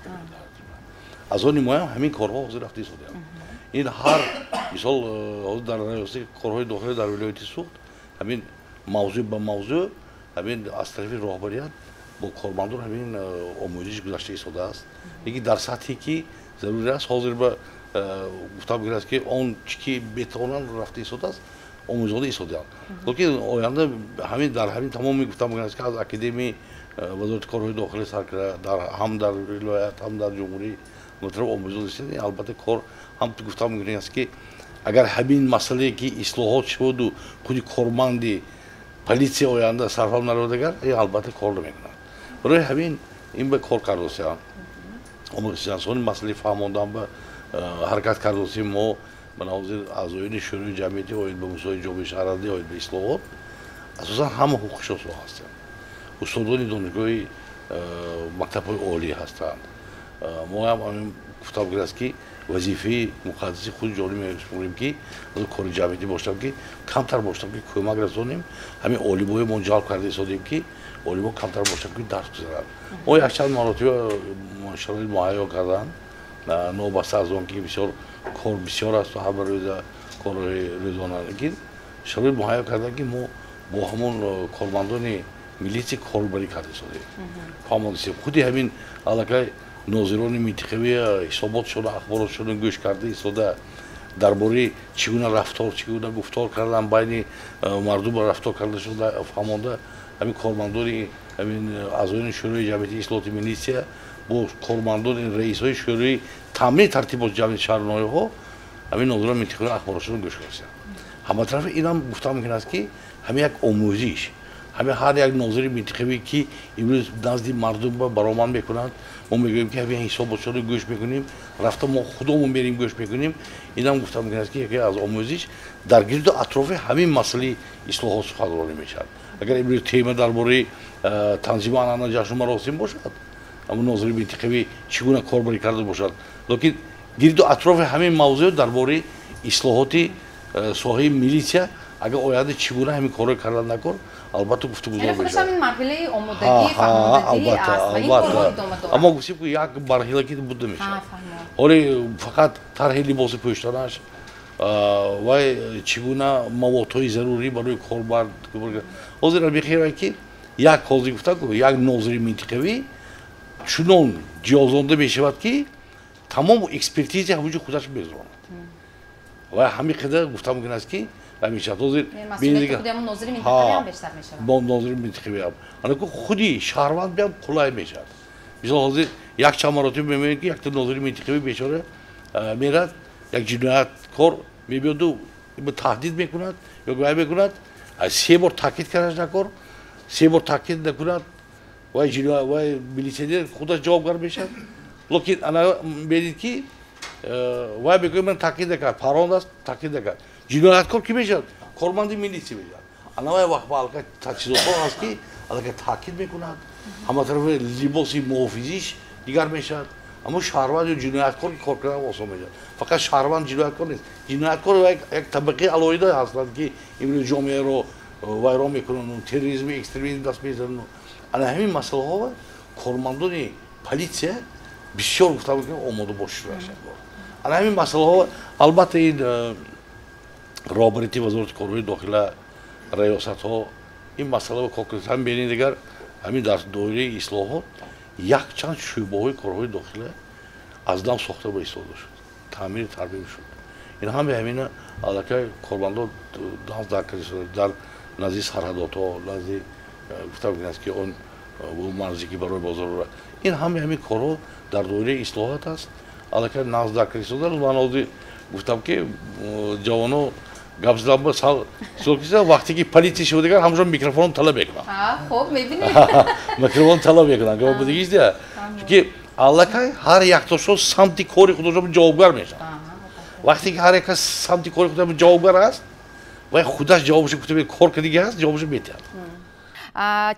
Аз они моям ҳамин корҳо ҳозир рафта истодаанд. Ин ҳар мисол, ҳозир дар раёсати корҳои дохилӣ дар вилояти Суғд Ҳамин мавзӯъ ба мавзӯъ ҳамин аз тарафи роҳбарият бо кормандон ҳамин омӯзиш гузашта истодааст. Лекин дар сатҳе ки зарури аст, ҳозир ба гуфтам мумкин аст ки он чӣ ки метавонанд рафта истодааст, омӯзода истодаанд. Лекин оянда ҳамин дар ҳамин тамоми гуфтам мумкин аст ки аз академияи вазорати корҳои дохилӣ сар карда ҳам дар вилоят, ҳам дар ҷумҳурӣ мутараб омӯзода истодаанд. Албатта кор ҳам гуфтам мумкин аст ки агар ҳамин масъалае ки ислоҳот шаваду худи корманди политсия оянда сарфам наравад, агар ин албатта кор намекунад. Барои ҳамин ин ба кор кардосиям, омӯзиши масъалаи фаҳмондан ба ҳаракат кардосем. Мо ба ҳозир аъзоёни шӯрои ҷамъиятӣ оид ба мусоиди ҷомеаи шаҳрвандӣ оид ба ислоҳот асосан ҳама ҳуқуқшиносҳо ҳастанд, устодони донишгоҳи мактабҳои олӣ ҳастанд. Мо ҳам ҳамин гуфтам аст ки вазифаи муқаддаси худи ҷорӣ месупорем ки кори ҷамъиятӣ бошам, ки камтар бошам, ки кӯмак расонем. Ҳамин олимои мо ҷалб карда истодем ки олимо камтар бошам, ки дарс гузаранд. Мо якчанд маротиба шароит муҳайё карданд, новобаста аз он ки бисёр кор бисёр аст ва ҳама рӯза корҳои рӯзона, лекин шароит муҳайё карданд ки мо бо ҳамон кормандони милитсия корбарӣ карда истодем, фаҳмондастем. Худи ҳамин аллакай нозирони минтиқавӣ ҳисоботшона, ахборотшона гӯш карда истода дар бораи чӣ гуна рафтор, чӣ гуна гуфтор кардан байни мардум рафтор карда шуда фаҳмонда, ҳамин кормандони ҳамин аъзоёни шӯрои ҷамъияти ислоҳоти милитсия бо кормандони раисҳои шӯрои таъмини тартиботи ҷамъияти шаҳру ноҳияҳо ҳамин нозирони минтиқавӣ ахборотшона гӯш кардастанд. Ҳаматарафи инам гуфта мумкин аст ки ҳамин як омӯзиш, ҳамин ҳар як нозири минтиқавӣ ки имрӯз назди мардум баромад мекунанд, мо мегӯем ки ҳамин ҳисоботшонро гӯш мекунем, рафта мо худомон мерем гӯш мекунем. Инам гуфта мумкин аст ки яке аз омӯзиш дар гирду атрофи ҳамин масъалаи ислоҳот суханронӣ мешавад. Агар имрӯз тема дар бораи танзими анъана, ҷашну маросим бошад, ҳамон нозири минтиқавӣ чӣ гуна корбарӣ карда бошад, лекин гирду атрофи ҳамин мавзӯъ дар бораи ислоҳоти соҳаи милитсия агар оянда чӣ гуна ҳамин корро кардан накор, албатта гуфтугузор мешавад. Ин марҳилаи омодагӣ, фаҳмондагӣ аст ва ин корҳо идома дорад. Аммо гуфтем ки як марҳила ки буда мешавад. Ҳоле фақат тарҳи либоси пӯштанаш вай чӣ гуна маводҳои зарурӣ барои корбар. Ҳозир мехеҳам ки як ҳозир гуфтам ку як нозири минтиқавӣ чунон ҷиҳозонда мешавад ки тамом экспертиза ҳамонҷо худаш мегузаронад ва ҳамин қадар гуфта мумкин аст ки мешавад. Ҳозир нозири минтиқавӣ ҳам анаку худи шаҳрванд биам қулай мешавад. Мисол ҳозир як чанд маротиба мебинем ки якта нозири минтиқавӣ бечора мерад, як ҷинояткор мебиёду таҳдид мекунад ё вай мекунад, се бор таъкид кардаш накор, се бор таъкид накунад, вай вай милитсионер худаш ҷавобгар мешавад. Лекин ана бинед ки вай мегӯяд ман таъкид накард, паронд аст, таъкид накард. Ҷинояткор ки мешавад? Корманди милитсия мешавад. Ана вай вақт ба аллакай таҷҳизотҳо ҳаст ки аллакай таъкид мекунад, ҳама тарафи либоси муҳофизиш дигар мешавад. Аммо шаҳрванд ё ҷинояткор ки кор кардан осон мешавад. Фақат шаҳрванд ҷинояткор нест, ҷинояткор як табақаи алоҳида ҳастанд ки имрӯз ҷомеаро вайрон мекунанд, терроризми, экстремизм даст мезананд. Ана ҳамин масъалаҳо кормандони политсия бисёр гуфта мумкин омода бошиш. Ана ҳамин масъалаҳо албатта ин роҳбарияти вазорати корҳои дохила, раёсатҳо ин масъаларо кор карданд. Ҳам бинед дигар ҳамин дар доираи ислоҳот якчанд шӯъбаҳои корҳои дохила аз нав сохта ба истода шуд, таъмири тармим шуд. Ин ҳаме ҳамина аллакай кормандон дар дар назди сарҳадотҳо, назди гуфта мумкин аст ки он марзе ки барои бозор, ин ҳаме ҳамин корҳо дар доираи ислоҳот аст, аллакай нағз дар карда истода. Ман ҳозир гуфтам ки ҷавоно гап задан ба сал вақте ки политсия шуда дигар ҳамашон микрофон талаб мекунанд. Хуб мебинед, микрофон талаб мекунанд. Гап будагист, чунки аллакай ҳар яктошон самти кори худашон ҷавобгар мешаванд. Вақте ки ҳар як кас самти кори худашон ҷавобгар аст, вай худаш ҷавобашо гуфта кор кардиги ҳаст, ҷавобашо метиҳад.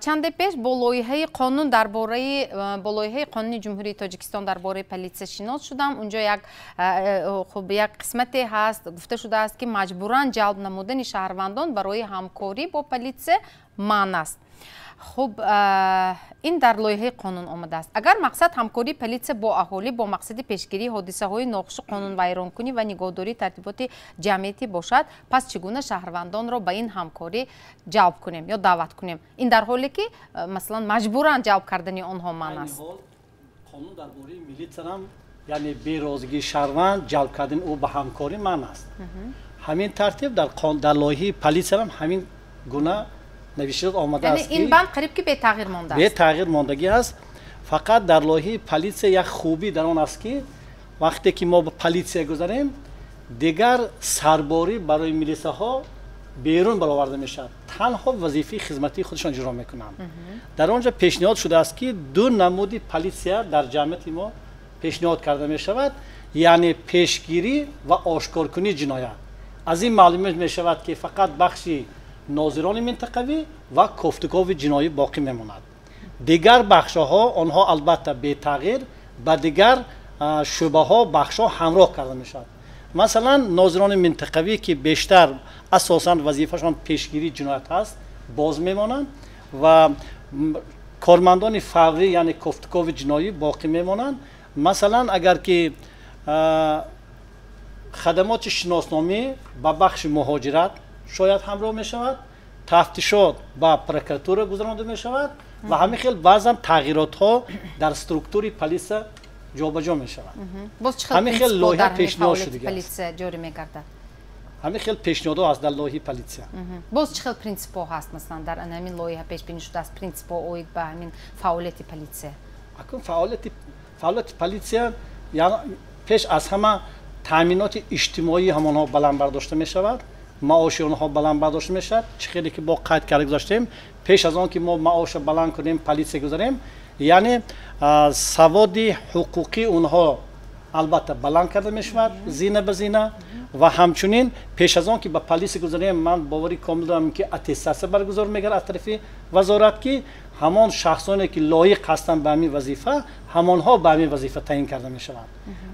Чанде пеш бо лоиҳаи қонун дар бораи бо лоиҳаи қонуни Ҷумҳурии Тоҷикистон дар бораи политсия шинос шудам. Унҷо як хуб як қисмате ҳаст, гуфта шудааст ки маҷбуран ҷалб намудани шаҳрвандон барои ҳамкорӣ бо политсия манъ аст. Хуб, ин дар лоиҳаи қонун омадааст. Агар мақсад ҳамкории политсия бо аҳолӣ бо мақсади пешгирии ҳодисаҳои нохушу қонунвайронкунӣ ва нигоҳдории тартиботи ҷамъиятӣ бошад, пас чӣ гуна шаҳрвандонро ба ин ҳамкорӣ ҷалб кунем ё даъват кунем? Ин дар ҳоле ки, масалан, маҷбуран ҷалб кардани онҳо манъ аст. Қонун дар бораи милитсиям, яъне берозигии шаҳрванд ҷалб кардани ӯ ба ҳамкорӣ манъ аст. Ҳамин тартиб дар лоиҳаи политсиям ҳамин гуна навишта омадааст. Ин банд қариб ки бетағйир мондааст. Бетағйир мондагӣ аст. Фақат дар лоиҳаи политсия як хубӣ дар он аст, ки вақте ки мо ба политсия гузарем, дигар сарборӣ барои милисаҳо берун бароварда мешавад, танҳо вазифаи хизматии худашон иҷро мекунанд. Дар он ҷо пешниҳод шудааст, ки ду намуди политсия дар ҷамъияти мо пешниҳод карда мешавад, яъне пешгирӣ ва ошкоркунии ҷиноят. Аз ин маълум мешавад, ки фақат бахши нозирони минтақавӣ ва кофтукови ҷиноӣ боқӣ мемонад. Дигар бахшҳо онҳо албатта бетағйир ба дигар шӯъбаҳо, бахшҳо ҳамроҳ карда мешавад. Масалан, нозирони минтақавӣ, ки бештар асосан вазифашон пешгирии ҷиноят аст, боз мемонанд ва кормандони фаврӣ, яъне кофтукови ҷиноӣ боқӣ мемонанд. Масалан, агар ки хадамоти шиносномӣ ба бахши муҳоҷират шояд ҳамроҳ мешавад, тафтишот ба прокуратура гузаронда мешавад ва ҳамин хел баъзан тағйиротҳо дар структури полиса ҷобаҷо мешавад. Ҳамин хел лоиҳа пешниҳод шудагӣ аст. Ҷорӣ мегардад. Ҳамин хел пешниҳодҳо ҳаст дар лоиҳаи политсия. Боз чӣ хел принсипҳо ҳаст, масалан, дар ҳамин лоиҳа пешбинӣ шудааст принсипҳо оид ба ҳамин фаъолияти политсия? Акун фаъолияти политсия пеш аз ҳама таъминоти иҷтимоии ҳамонҳо баланд бардошта мешавад, маоши онҳо баланд бардошта мешавад. Чӣ хеле ки бо қайд карда гузаштем, пеш аз он ки мо маошро баланд кунем, политсия гузарем, яъне саводи ҳуқуқии онҳо албатта баланд карда мешавад зина ба зина. Ва ҳамчунин пеш аз он ки ба политсия гузарем, ман боварӣ комил дорам, ки аттестатсия баргузор мегардад аз тарафи вазорат, ки ҳамон шахсоне ки лоиқ ҳастанд ба ҳамин вазифа, ҳамонҳо ба ҳамин вазифа таъин карда мешаванд.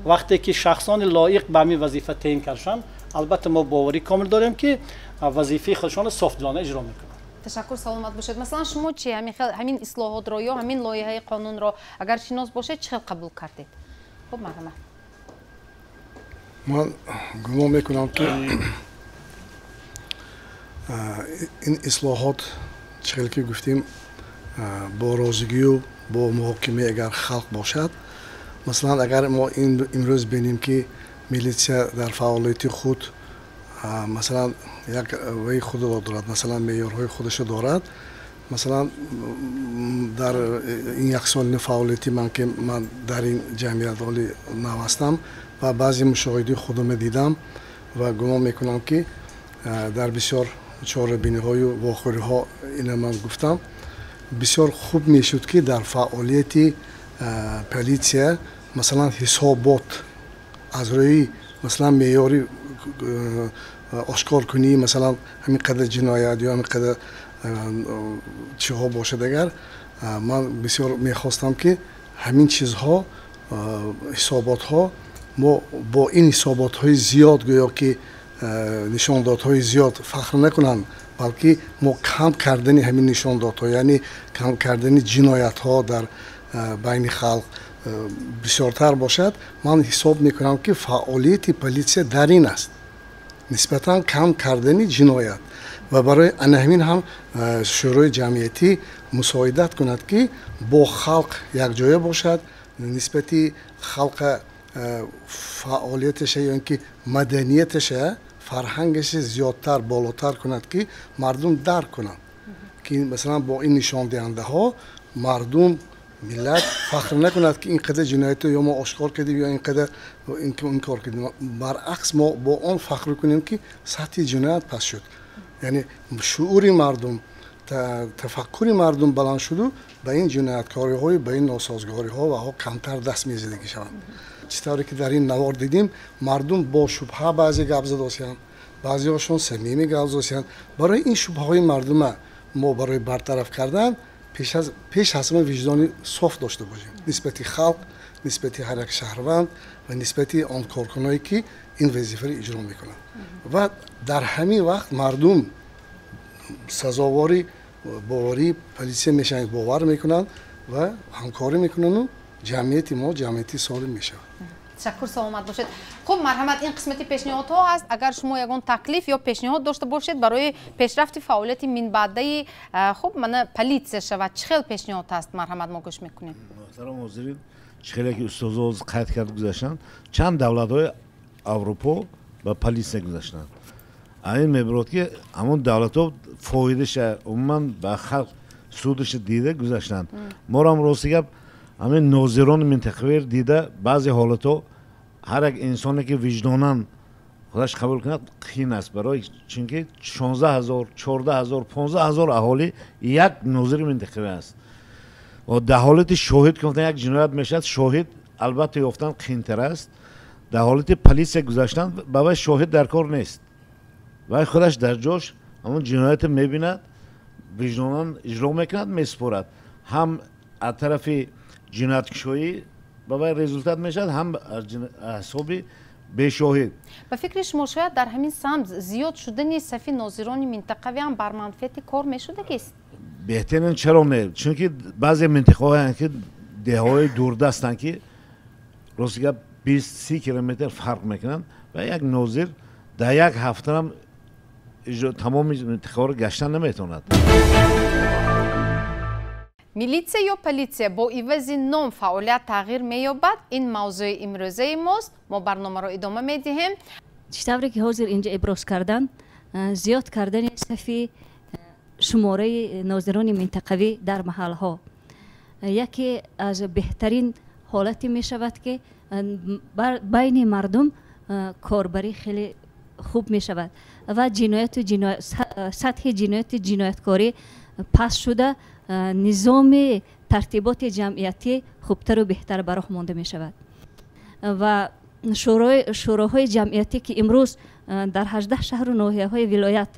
Вақте ки шахсони лоиқ ба ҳамин вазифа таъин карда шаванд, албатта мо боварӣ комил дорем, ки вазифаи худашонро софдилона иҷро мекунанд. Ташаккур, саломат бошед. Масалан, шумо чи ҳамин ислоҳотро ё ҳамин лоиҳаи қонунро агар шинос бошед, чӣ хел қабул кардед? Хуб, марҳамат. Ман гумон мекунам, ки ин ислоҳот, чӣ хел ки гуфтем, бо розигию бо муҳокимаи агар халқ бошад. Масалан, агар мо имрӯз бинем, ки милитсия дар фаъолияти худ, масалан, як ваи худро дорад, масалан, меъёрҳои худашро дорад. Масалан, дар ин яксолини фаъолияти ман, ки ман дар ин ҷамъият оли нав ҳастам ва баъзе мушоҳидаи худро дидам ва гумон мекунам, ки дар бисёр чорабиниҳою вохӯриҳо ина ман гуфтам, бисёр хуб мешуд, ки дар фаъолияти политсия, масалан, ҳисобот аз рӯи, масалан, меъёри ошкоркунии, масалан, ҳамин қадар ҷиноят ё ҳамин қадар чиҳо бошад. Агар ман бисёр мехостам, ки ҳамин чизҳо, ҳисоботҳо, мо бо ин ҳисоботҳои зиёд, гӯё ки нишондодҳои зиёд фахр накунанд, балки мо кам кардани ҳамин нишондодҳо, яъне кам кардани ҷиноятҳо дар байни халқ бисёртар бошад. Ман ҳисоб мекунам, ки фаъолияти политсия дар ин аст, нисбатан кам кардани ҷиноят, ва барои ана ҳамин ҳам шӯрои ҷамъиятӣ мусоидат кунад, ки бо халқ якҷоя бошад, нисбати халқа фаъолияташа ё ин ки маданияташа, фарҳангаша зиёдтар болотар кунад, ки мардум дарк кунанд, ки масалан бо ин нишондиҳандаҳо мардум, миллат фахр накунад, ки ин қадар ҷиноятро ё мо ошкор кардем, ё ин қадар ин кор кардем. Баръакс, мо бо он фахр кунем, ки сатҳи ҷиноят паст шуд, яъне шуури мардум, тафаккури мардум баланд шуду ба ин ҷинояткориҳои, ба ин носозгориҳо ваҳо камтар даст мезадагӣ шаванд. Чӣ тавре ки дар ин навор дидем, мардум бо шубҳа баъзе гап задосиянд, баъзеҳошон самимӣ гап задосиянд. Барои ин шубҳаҳои мардума мо барои бартараф кардан пеш аз ҳама виҷдони соф дошта бошем нисбати халқ, нисбати ҳар як шаҳрванд ва нисбати он коркуное, ки ин вазифаро иҷро мекунанд. Ва дар ҳамин вақт мардум сазовори Боварии полисия мешаванд, бовар мекунанд ва ҳамкорӣ мекунанд, ҷамъияти мо ҷамъияти солим мешавад. Ташаккур, саломат бошед. Хуб, марҳамат, ин қисмати пешниҳодҳо аст. Агар шумо ягон таклиф ё пешниҳод дошта бошед барои пешрафти фаъолияти минбаъдаи, хуб, мана полиция шавад, чӣ хел пешниҳод аст? Марҳамат, мо гӯш мекунем. Муҳтарам ҳозирин, чӣ хеле ки устозо ҳозир қайд кард гузаштанд, чанд давлатҳои Аврупо ба полиция гузаштанд. Ин мебурад, ки ҳамон давлатҳо фоидаша, умуман ба халқ судиша дида гузаштанд. Моро ҳам, рости гап, ҳамин нозирони минтақавиро дида, баъзе ҳолатҳо ҳар як инсоне ки виҷдонан худаш қабул кунад, қиин аст, барои чунки 16 000, 14 000, 15 000 аҳолӣ як нозири минтақавӣ аст. Дар ҳолати шоҳид гуфтан, як ҷиноят мешавад, шоҳид албатта ёфтан қиинтар аст. Дар ҳолати полисия гузаштан, ба вай шоҳид дар кор нест, вай худаш дар ҷош ҳамон ҷиноятро мебинад, виҷдонан иҷро мекунад, месупорад. Ҳам аз тарафи ҷинояткушоӣ ба вай результат мешавад, ҳам ҳисоби бешоҳид. Ба фикри шумо, шояд дар ҳамин самт зиёд шудани сафи нозирони минтақавӣ ҳам бар манфиати кор мешудагист? Беҳтарин, чаро не? Чунки баъзе минтақаҳоянд, ки деҳаҳои дурдастанд, ки рости гап, 20-30 километр фарқ мекунанд, ва як нозир дар як ҳафтаам тамоми минтақаҳоро гаштан наметавонад. Милитсия ё полиция бо ивази ном фаъолият тағйир меёбад? Ин мавзӯи имрӯзаи мост. Мо барномаро идома медиҳем. Чӣ тавре ки ҳозир инҷа иброз кардан, зиёд кардани сафи шумораи нозирони минтақавӣ дар маҳалҳо яке аз беҳтарин ҳолате мешавад, ки байни мардум корбарӣ хеле хуб мешавад ва ҷинояту сатҳи ҷинояти ҷинояткорӣ паст шуда, низоми тартиботи ҷамъиятӣ хубтару беҳтар ба роҳ монда мешавад. Ва шӯроҳои ҷамъиятӣ, ки имрӯз дар 18 шаҳру ноҳияҳои вилоят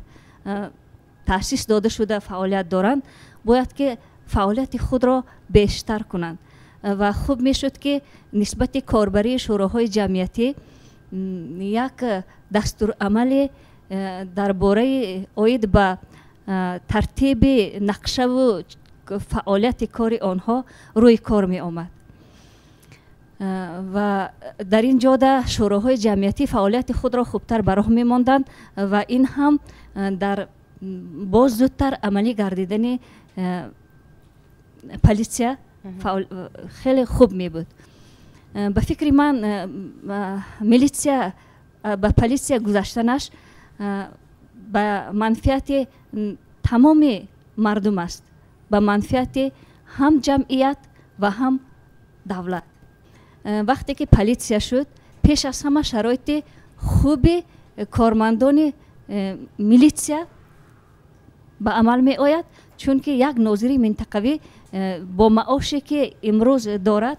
таъсис дода шуда фаъолият доранд, бояд ки фаъолияти худро бештар кунанд. Ва хуб мешуд, ки нисбати корбарии шӯроҳои ҷамъиятӣ як дастурамале дар бораи оид ба тартиби нақшаву фаъолияти кори онҳо рӯи кор меомад. Ва дар ин ҷода шӯроҳои ҷамъиятӣ фаъолияти худро хубтар ба роҳ мемонданд ва ин ҳам дар боз зудтар амалӣ гардидани полисия хеле хуб мебуд. Ба фикри ман, милитсия ба полисия гузаштанаш ба манфиати тамоми мардум аст, ба манфиати ҳам ҷамъият ва ҳам давлат. Вақте ки полисия шуд, пеш аз ҳама шароити хуби кормандони милитсия ба амал меояд, чунки як нозири минтақавӣ бо маоше, ки имрӯз дорад,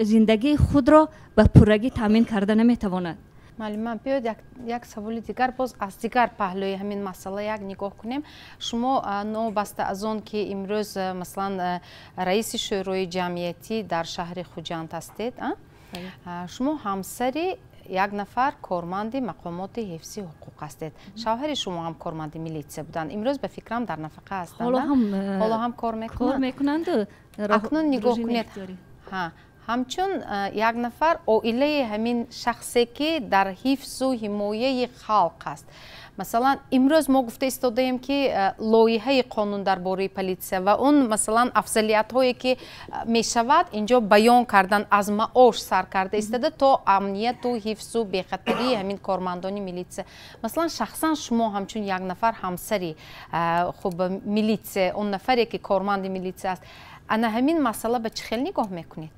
зиндагии худро ба пуррагӣ таъмин карда наметавонад. Муаллима, биёед, як саволи дигар, боз аз дигар паҳлӯи ҳамин масъала як нигоҳ кунем. Шумо, новобаста аз он ки имрӯз, масалан, раиси шӯрои ҷамъиятӣ дар шаҳри Хуҷанд ҳастед, шумо ҳамсари як нафар корманди мақомоти ҳифзи ҳуқуқ ҳастед. Шавҳари шумо ҳам корманди милитсия буданд, имрӯз, ба фикрам, дар нафақа ҳастанд. Ҳоло ҳам кор мекунанд. Акнун нигоҳ кунед, ҳамчун як нафар оилаи ҳамин шахсе, ки дар ҳифзу ҳимояи халқ аст. Масалан, имрӯз мо гуфта истодаем, ки лоиҳаи қонун дар бораи политсия ва он, масалан, афзалиятҳое, ки мешавад, инҷо баён кардан, аз маош сар карда истода то амнияту ҳифзу бехатарии ҳамин кормандони милитсия. Масалан, шахсан шумо, ҳамчун як нафар ҳамсари, хуб, милитсия, он нафаре, ки корманди милитсия аст, ана ҳамин масъала ба чӣ хел нигоҳ мекунед?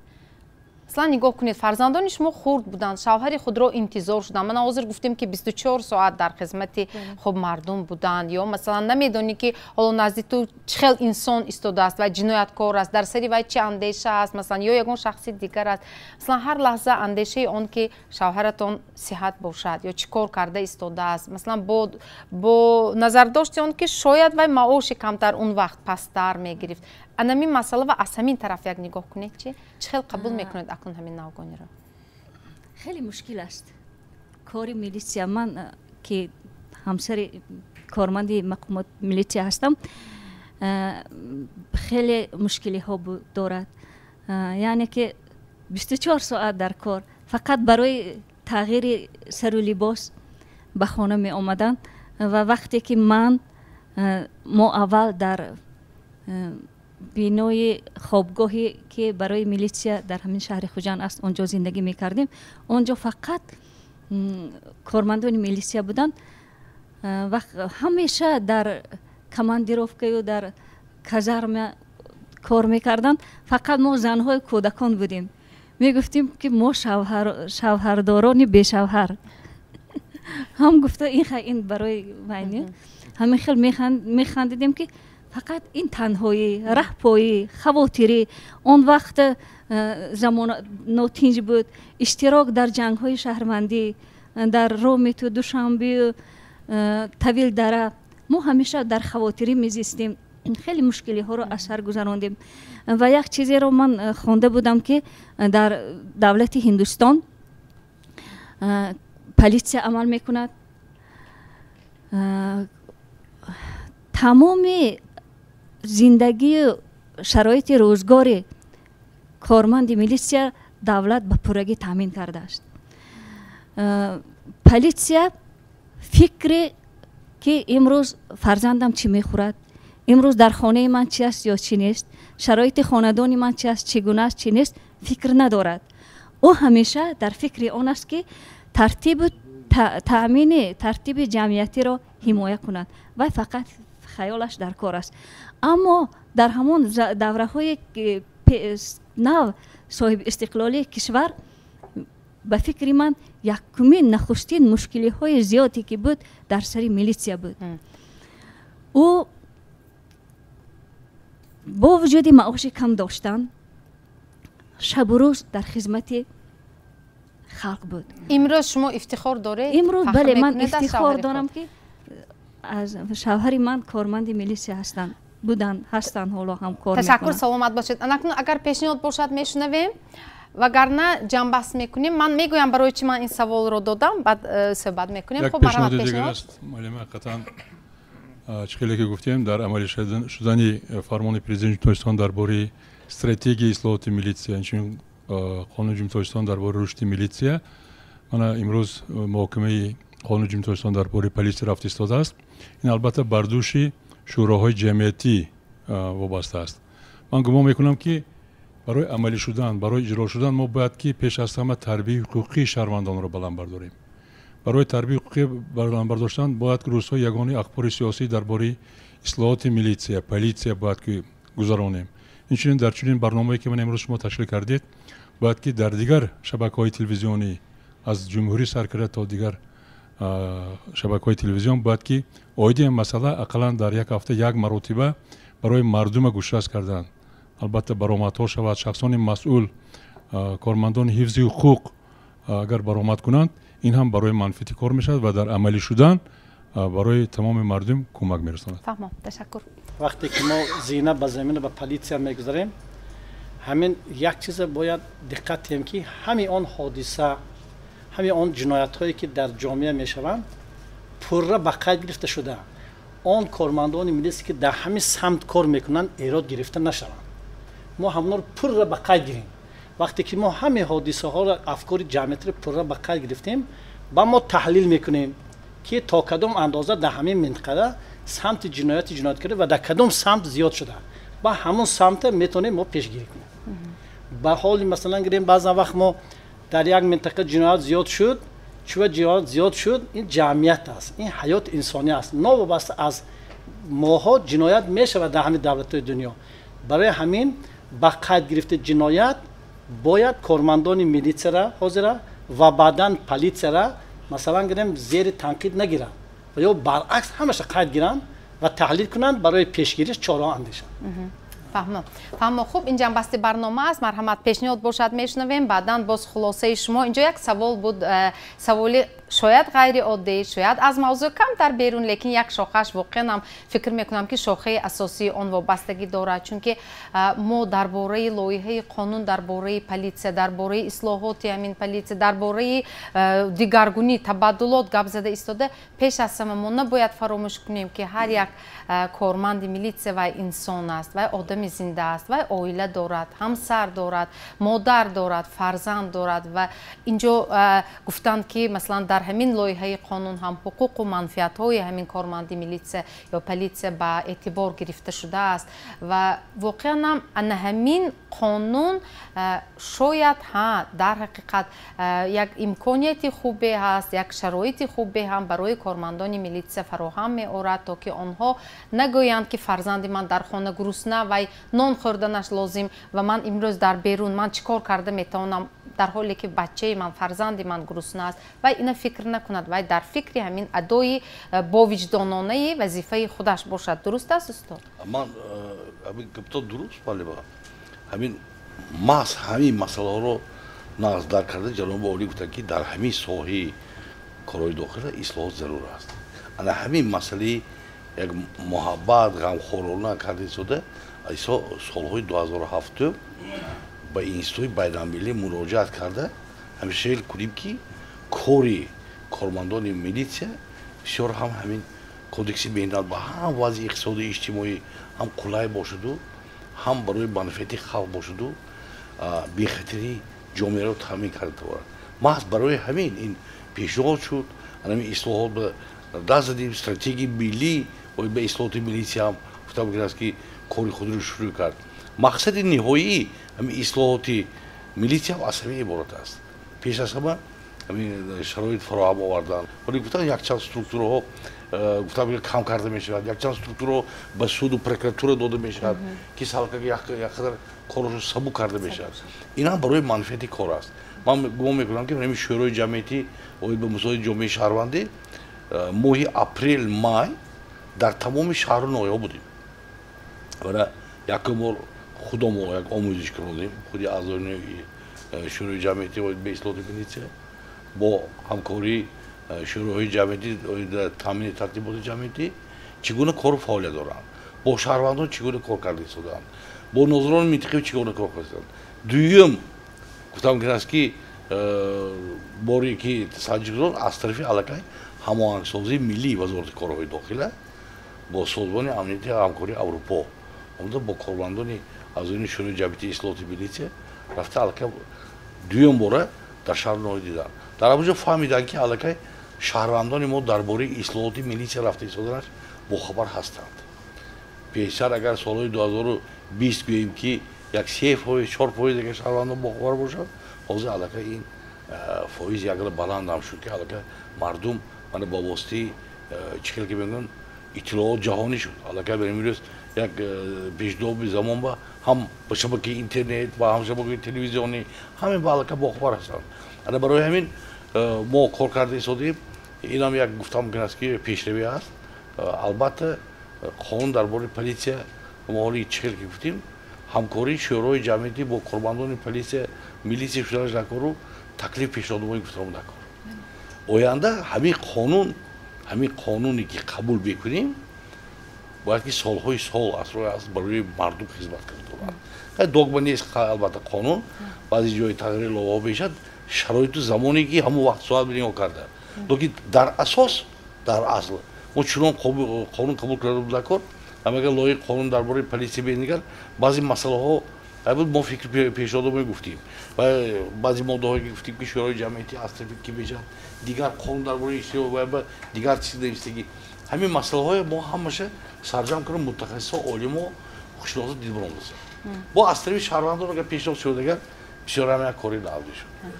Масалан, нигоҳ кунед, фарзандони шумо хурд буданд, шавҳари худро интизор шуданд. Мана ҳозир гуфтем, ки 24 соат дар хизмати, хуб, мардум буданд. Ё, масалан, намедонӣ, ки ҳоло назди ту чӣ хел инсон истодааст ва ҷинояткор аст, дар сари вай чӣ андеша аст, масалан, ё ягон шахси дигар аст. Масалан, ҳар лаҳза андешаи он, ки шавҳаратон сиҳат бошад ё чӣ кор карда истодааст, масалан, бо назардошти он, ки шояд вай маоши камтар, он вақт пасттар мегирифт. Анамин масъала ва аз ҳамин тараф як нигоҳ кунед, чӣ хел қабул мекунед акнун ҳамин навгониро? Хеле мушкил аст кори милитсия. Ман, ки ҳамсари корманди мақомот милитсия ҳастам, Хеле мушкилиҳо дорад, яъне ки 24 соат дар кор, фақат барои тағйири сару либос ба хона меомаданд. Ва вақте ки ман мо аввал дар бинои хобгоҳе ки барои милитсия дар ҳамин шаҳри Хуҷанд аст, он ҷо зиндагӣ мекардем. Он ҷо фақат кормандони милитсия буданд ва ҳамеша дар командировкаю дар казарма кор мекарданд. Фақат мо занҳои кӯдакон будем. Мегуфтем, ки мо шавҳардорони бешавҳар ҳам гуфта, ин барои вайне ҳамин хел механдидем, ки фақат ин танҳоӣ, раҳпоӣ, хавотирӣ. Он вақт замон нотинҷ буд, иштирок дар ҷангҳои шаҳрвандӣ дар Ромету, Душанбею, Тавилдара. Мо ҳамеша дар хавотирӣ мезистем, хеле мушкилиҳоро аз сар гузарондем. Ва як чизеро ман хонда будам, ки дар давлати Ҳиндустон политсия амал мекунад. Тамоми зиндагию шароити рӯзгори корманди милитсия давлат ба пуррагӣ таъмин кардааст. Политсия фикре ки имрӯз фарзандам чӣ мехӯрад, имрӯз дар хонаи ман чи аст ё чӣ нест, шароити хонадони ман чи аст, чӣ гуна аст, чӣ нест, фикр надорад. Ӯ ҳамеша дар фикри он аст, ки тартибу таъмини тартиби ҷамъиятиро ҳимоя кунад. Вай фақат хаёлаш дар кор аст. Аммо дар ҳамон давраҳои нав соҳиби истиқлолии кишвар, ба фикри ман, якумин нахустин мушкилиҳои зиёде ки буд, дар сари милитсия буд. Ӯ бо вуҷуди маоши кам доштан шабу рӯз дар хизмати халқ буд. Имрӯз шумо ифтихор доред? Имрӯз бале, ман ифтихор дорам, ки аз шавҳари ман корманди милитсия ҳастанд, буданд, ҳастанд, ҳоло ҳам кор. Ташаккур, саломат бошед. Анакнун агар пешниҳод бошад, мешунавем, вагарна ҷамъбаст мекунем. Ман мегӯям, барои чӣ ман ин саволро додам, баъд суҳбат мекунем. Як пешниҳоди дигар аст, муаллима. Ҳақиқатан, чӣ хеле ки гуфтем, дар амалӣ шудани фармони президенти Тоҷикистон дар бораи стратегияи ислоҳоти милитсия, инчунин қонуни Ҷумҳурии Тоҷикистон дар бораи рушди милитсия, мана имрӯз муҳокимаи қонуни Ҷумҳурии Тоҷикистон дар бораи полисия рафта истодааст. Ин албатта бар дӯши шӯроҳои ҷамъиятӣ вобаста аст. Ман гумон мекунам, ки барои амалӣ шудан, барои иҷро шудан мо бояд ки пеш аз ҳама тарбияи ҳуқуқии шаҳрвандонро баланд бардорем. Барои тарбияи ҳуқуқӣ баланд бардоштан бояд рӯзҳои ягонаи ахбори сиёсӣ дар бораи ислоҳоти милитсия, полисия бояд ки гузаронем. Инчунин дар чунин барномае, ки ман имрӯз шумо ташкил кардед, бояд ки дар дигар шабакаҳои телевизионӣ, аз ҷумҳурӣ сар карда то дигар шабакаҳои телевизион, бояд ки оиди ин масъала ақаллан дар як ҳафта як маротиба барои мардума гӯшрас кардан, албатта баромадҳо шавад. Шахсони масъул, кормандони ҳифзи ҳуқуқ агар баромад кунанд, ин ҳам барои манфиати кор мешавад ва дар амалӣ шудан барои тамоми мардум кӯмак мерасонад. Фаҳмам, ташаккур. Вақте ки мо зина ба замина ба политсия мегузарем, ҳамин як чиза бояд диққат диҳем, ки ҳамин он ҳодиса, ҳамин он ҷиноятҳое, ки дар ҷомеа мешаванд, пурра ба қайд гирифта шуда, он кормандони милитсия, ки дар ҳамин самт кор мекунанд, эрод гирифта нашаванд. Мо ҳамонро пурра ба қайд гирем. Вақте ки мо ҳамин ҳодисаҳоро, афкори ҷамъиятиро пурра ба қайд гирифтем, ба мо таҳлил мекунем, ки то кадом андоза дар ҳамин минтақада самти ҷинояти ҷинояткарӣ ва дар кадом самт зиёд шуда, ба ҳамон самта метавонем мо пешгирӣ кунем. Ба ҳоли масалан гирем, баъзан вақт мо дар як минтақа ҷиноят зиёд шуд. Чува ҷиноят зиёд шуд? Ин ҷамъият аст, ин ҳаёти инсонӣ аст. Новобаста аз моҳо ҷиноят мешавад дар ҳамин давлатҳои дунё. Барои ҳамин ба қайд гирифта ҷиноят бояд кормандони милитсияра ҳозира ва баъдан политсияра, масалан гирем, зери танқид нагиранд ва ё баръакс ҳамаша қайд гиранд ва таҳлил кунанд, барои пешгириш чораҳо андешанд. Фаҳмо, фаҳмо. Хуб, ин ҷамъбасти барнома аст. Марҳамат, пешниҳод бошад, мешунавем, баъдан боз хулосаи шумо. Инҷо як савол буд, саволи Шояд ғайриоддӣ, шояд аз мавзӯъ камтар берун, лекин як шохааш воқеан ҳам фикр мекунам, ки шохаи асосии он вобастагӣ дорад, чунки мо дар бораи лоиҳаи қонун, дар бораи полиция, дар бораи ислоҳоти ҳамин полиция, дар бораи дигаргунӣ, табаддулот гап зада истода, пеш аз ҳама мо набояд фаромӯш кунем, ки ҳар як корманди милитсия вай инсон аст, вай одами зинда аст, вай оила дорад, ҳамсар дорад, модар дорад, фарзанд дорад. Ва инҷо гуфтанд, ки масалан дар ҳамин лоиҳаи қонун ҳам ҳуқуқу манфиатҳои ҳамин корманди милитсия ё полиция ба эътибор гирифта шудааст. Ва воқеан ҳам ана ҳамин қонун шояд ҳа дар ҳақиқат як имконияти хубе ҳаст, як шароити хубе ҳам барои кормандони милитсия фароҳам меорад, то ки онҳо нагӯянд, ки фарзанди ман дар хона гурусна, вай нон хӯрданаш лозим ва ман имрӯз дар берун ман чӣ кор карда метавонам, дар ҳоле ки бачаи ман, фарзанди ман гурусна аст. Вай ина фикр накунад, вай дар фикри ҳамин адои бовиҷдононаи вазифаи худаш бошад. Дуруст аст, устод? Ман ҳамин гапто дуруст, бале, ҳамин маҳз ҳамин масъалаҳоро нағз дарк карда ҷаноби олӣ гуфтанд, ки дар ҳамин соҳаи корҳои дохила ислоҳот зарур аст. Ана ҳамин масъалаи як муҳаббат ғамхорона карда истода солҳои 2007 ба институти байналмилалӣ муроҷиат карда, ҳамеша кунем, ки кори кормандони милитсия бисёр ҳам ҳамин кодекси меҳнат ба ҳам вазъи иқтисодию иҷтимоӣ ҳам қулай бошаду, ҳам барои манфиати халқ бошаду, бехатарии ҷомеаро таъмин карда тавонад. Маҳз барои ҳамин ин пешниҳод шуд, ҳамин ислоҳот ба даст задем, стратегияи миллӣ оид ба ислоҳоти милитсия ҳам гуфта мумкин аст, ки кори худро шурӯъ кард. Мақсади ниҳоии ҳамин ислоҳоти милитсия аз ҳамин иборат аст. Пеш аз ҳама ҳамин шароит фароҳам овардан. Вале гуфтан, якчанд структураҳо гуфтам кам карда мешавад, якчанд структураҳо ба суду прокуратура дода мешавад, ки салка якқадар корашо сабук карда мешавад. Ин ҳам барои манфиати кор аст. Ман гумон мекунам, ки ҳамин шӯрои ҷамъиятӣ оид ба мусоиди ҷомеаи шаҳрвандӣ моҳи апрел май дар тамоми шаҳру ноҳияҳо будем. Вара якум бор худомо як омӯзиш кардем, худи аъзои шӯрои ҷамъиятӣ оид ба ислоҳоти милитсия бо ҳамкории шӯроҳои ҷамъиятӣ оид таъмини тартиботи ҷамъиятӣ чӣ гуна кору фаъолият доранд, бо шаҳрвандон чӣ гуна кор карда истодаанд, бо нозирони минтақавӣ чӣ гуна кор карда истодаанд. Дуюм гуфтам мумкин аст, ки боре ки санҷиш гузорд аз тарафи аллакай ҳамоҳангсозии миллии вазорати корҳои дохила бо созмони амнияти ҳамкории Аврупо омада, бо кормандони аъзои шӯрои ҷамъияти ислоҳоти милитсия рафта, аллакай дуюм бора дар шаҳр ноҳия диданд. Дар ҳамонҷо фаҳмиданд, ки аллакай шаҳрвандони мо дар бораи ислоҳоти милитсия рафта истоданаш бохабар ҳастанд. Пештар агар солҳои 2020 гӯем, ки як 3%, 4% агар шаҳрвандон бохабар бошанд, ҳозир аллакай ин фоиз якла баланд ҳам шуд, ки аллакай мардум мана ба воситаи чӣ хел ки мегӯянд, иттилоот ҷаҳонӣ шуд. Аллакай бар имрӯз як пешдоби замон ба ҳам ба шабакаи интернет ва ҳам шабакаи телевизионӣ ҳамин ба аллакай бохабар ҳастанд. Ана барои ҳамин мо кор карда истодаем. Инам як гуфта мумкин аст, ки пешравӣ аст. Албатта, қонун дар бораи полиция мо ҳоли чӣ хел ки гуфтем, ҳамкории шӯрои ҷамъиятӣ бо кормандони полиция милитсия шуданаш накору таклиф пешниҳодҳои гуфтамо накор. Оянда ҳамин қонун, ҳамин қонуне ки қабул мекунем, бояд ки солҳои сол аз барои мардум хизмат карда дорад. Догма нест, албатта, қонун баъзе ҷои тағйири лоиҳаҳо мешавад, шароиту замоне ки ҳамон вақт соат нигоҳ карда, лекин дар асос, дар асл мо чунон қонун қабул карда будакор. Агар лоиҳаи қонун дар бораи полиция бенигар, баъзе масъалаҳо буд, мо фикр пешниҳодо мегуфтем ва баъзе моддаҳое ки гуфтем, ки шӯрои ҷамъиятӣ аз тарафи ки мешавад, дигар қонун дар бораи иштиҳо, дигар чиз навистагӣ, ҳамин масъалаҳое мо ҳамаша сарҷамъ кунем, мутахассисо, олимо, хушносо дид баромдасад. Бо аз тарафи шаҳрвандон агар пешниҳод шуд, агар бисёр ҳам як кори нав шуд.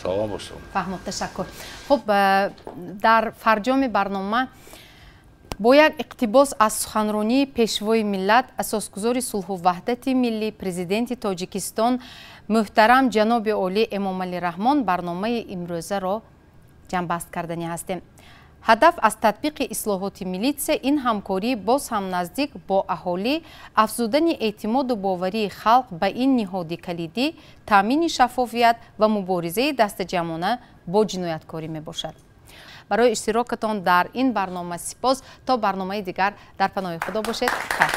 Салом бошед. Фаҳмод, ташаккур. Хуб, дар фарҷоми барнома бо як иқтибос аз суханронии пешвои миллат, асосгузори сулҳу ваҳдати миллӣ, президенти Тоҷикистон муҳтарам ҷаноби олӣ Эмомалӣ Раҳмон барномаи имрӯзаро ҷамъбаст карданӣ ҳастем. Ҳадаф аз татбиқи ислоҳоти милитсия ин ҳамкории боз ҳам наздик бо аҳолӣ, афзудани эътимоду боварии халқ ба ин ниҳоди калидӣ, таъмини шаффофият ва муборизаи дастаҷамъона бо ҷинояткорӣ мебошад. Барои иштирокатон дар ин барнома сипос. То барномаи дигар дар паноҳи Худо бошед. Хайр.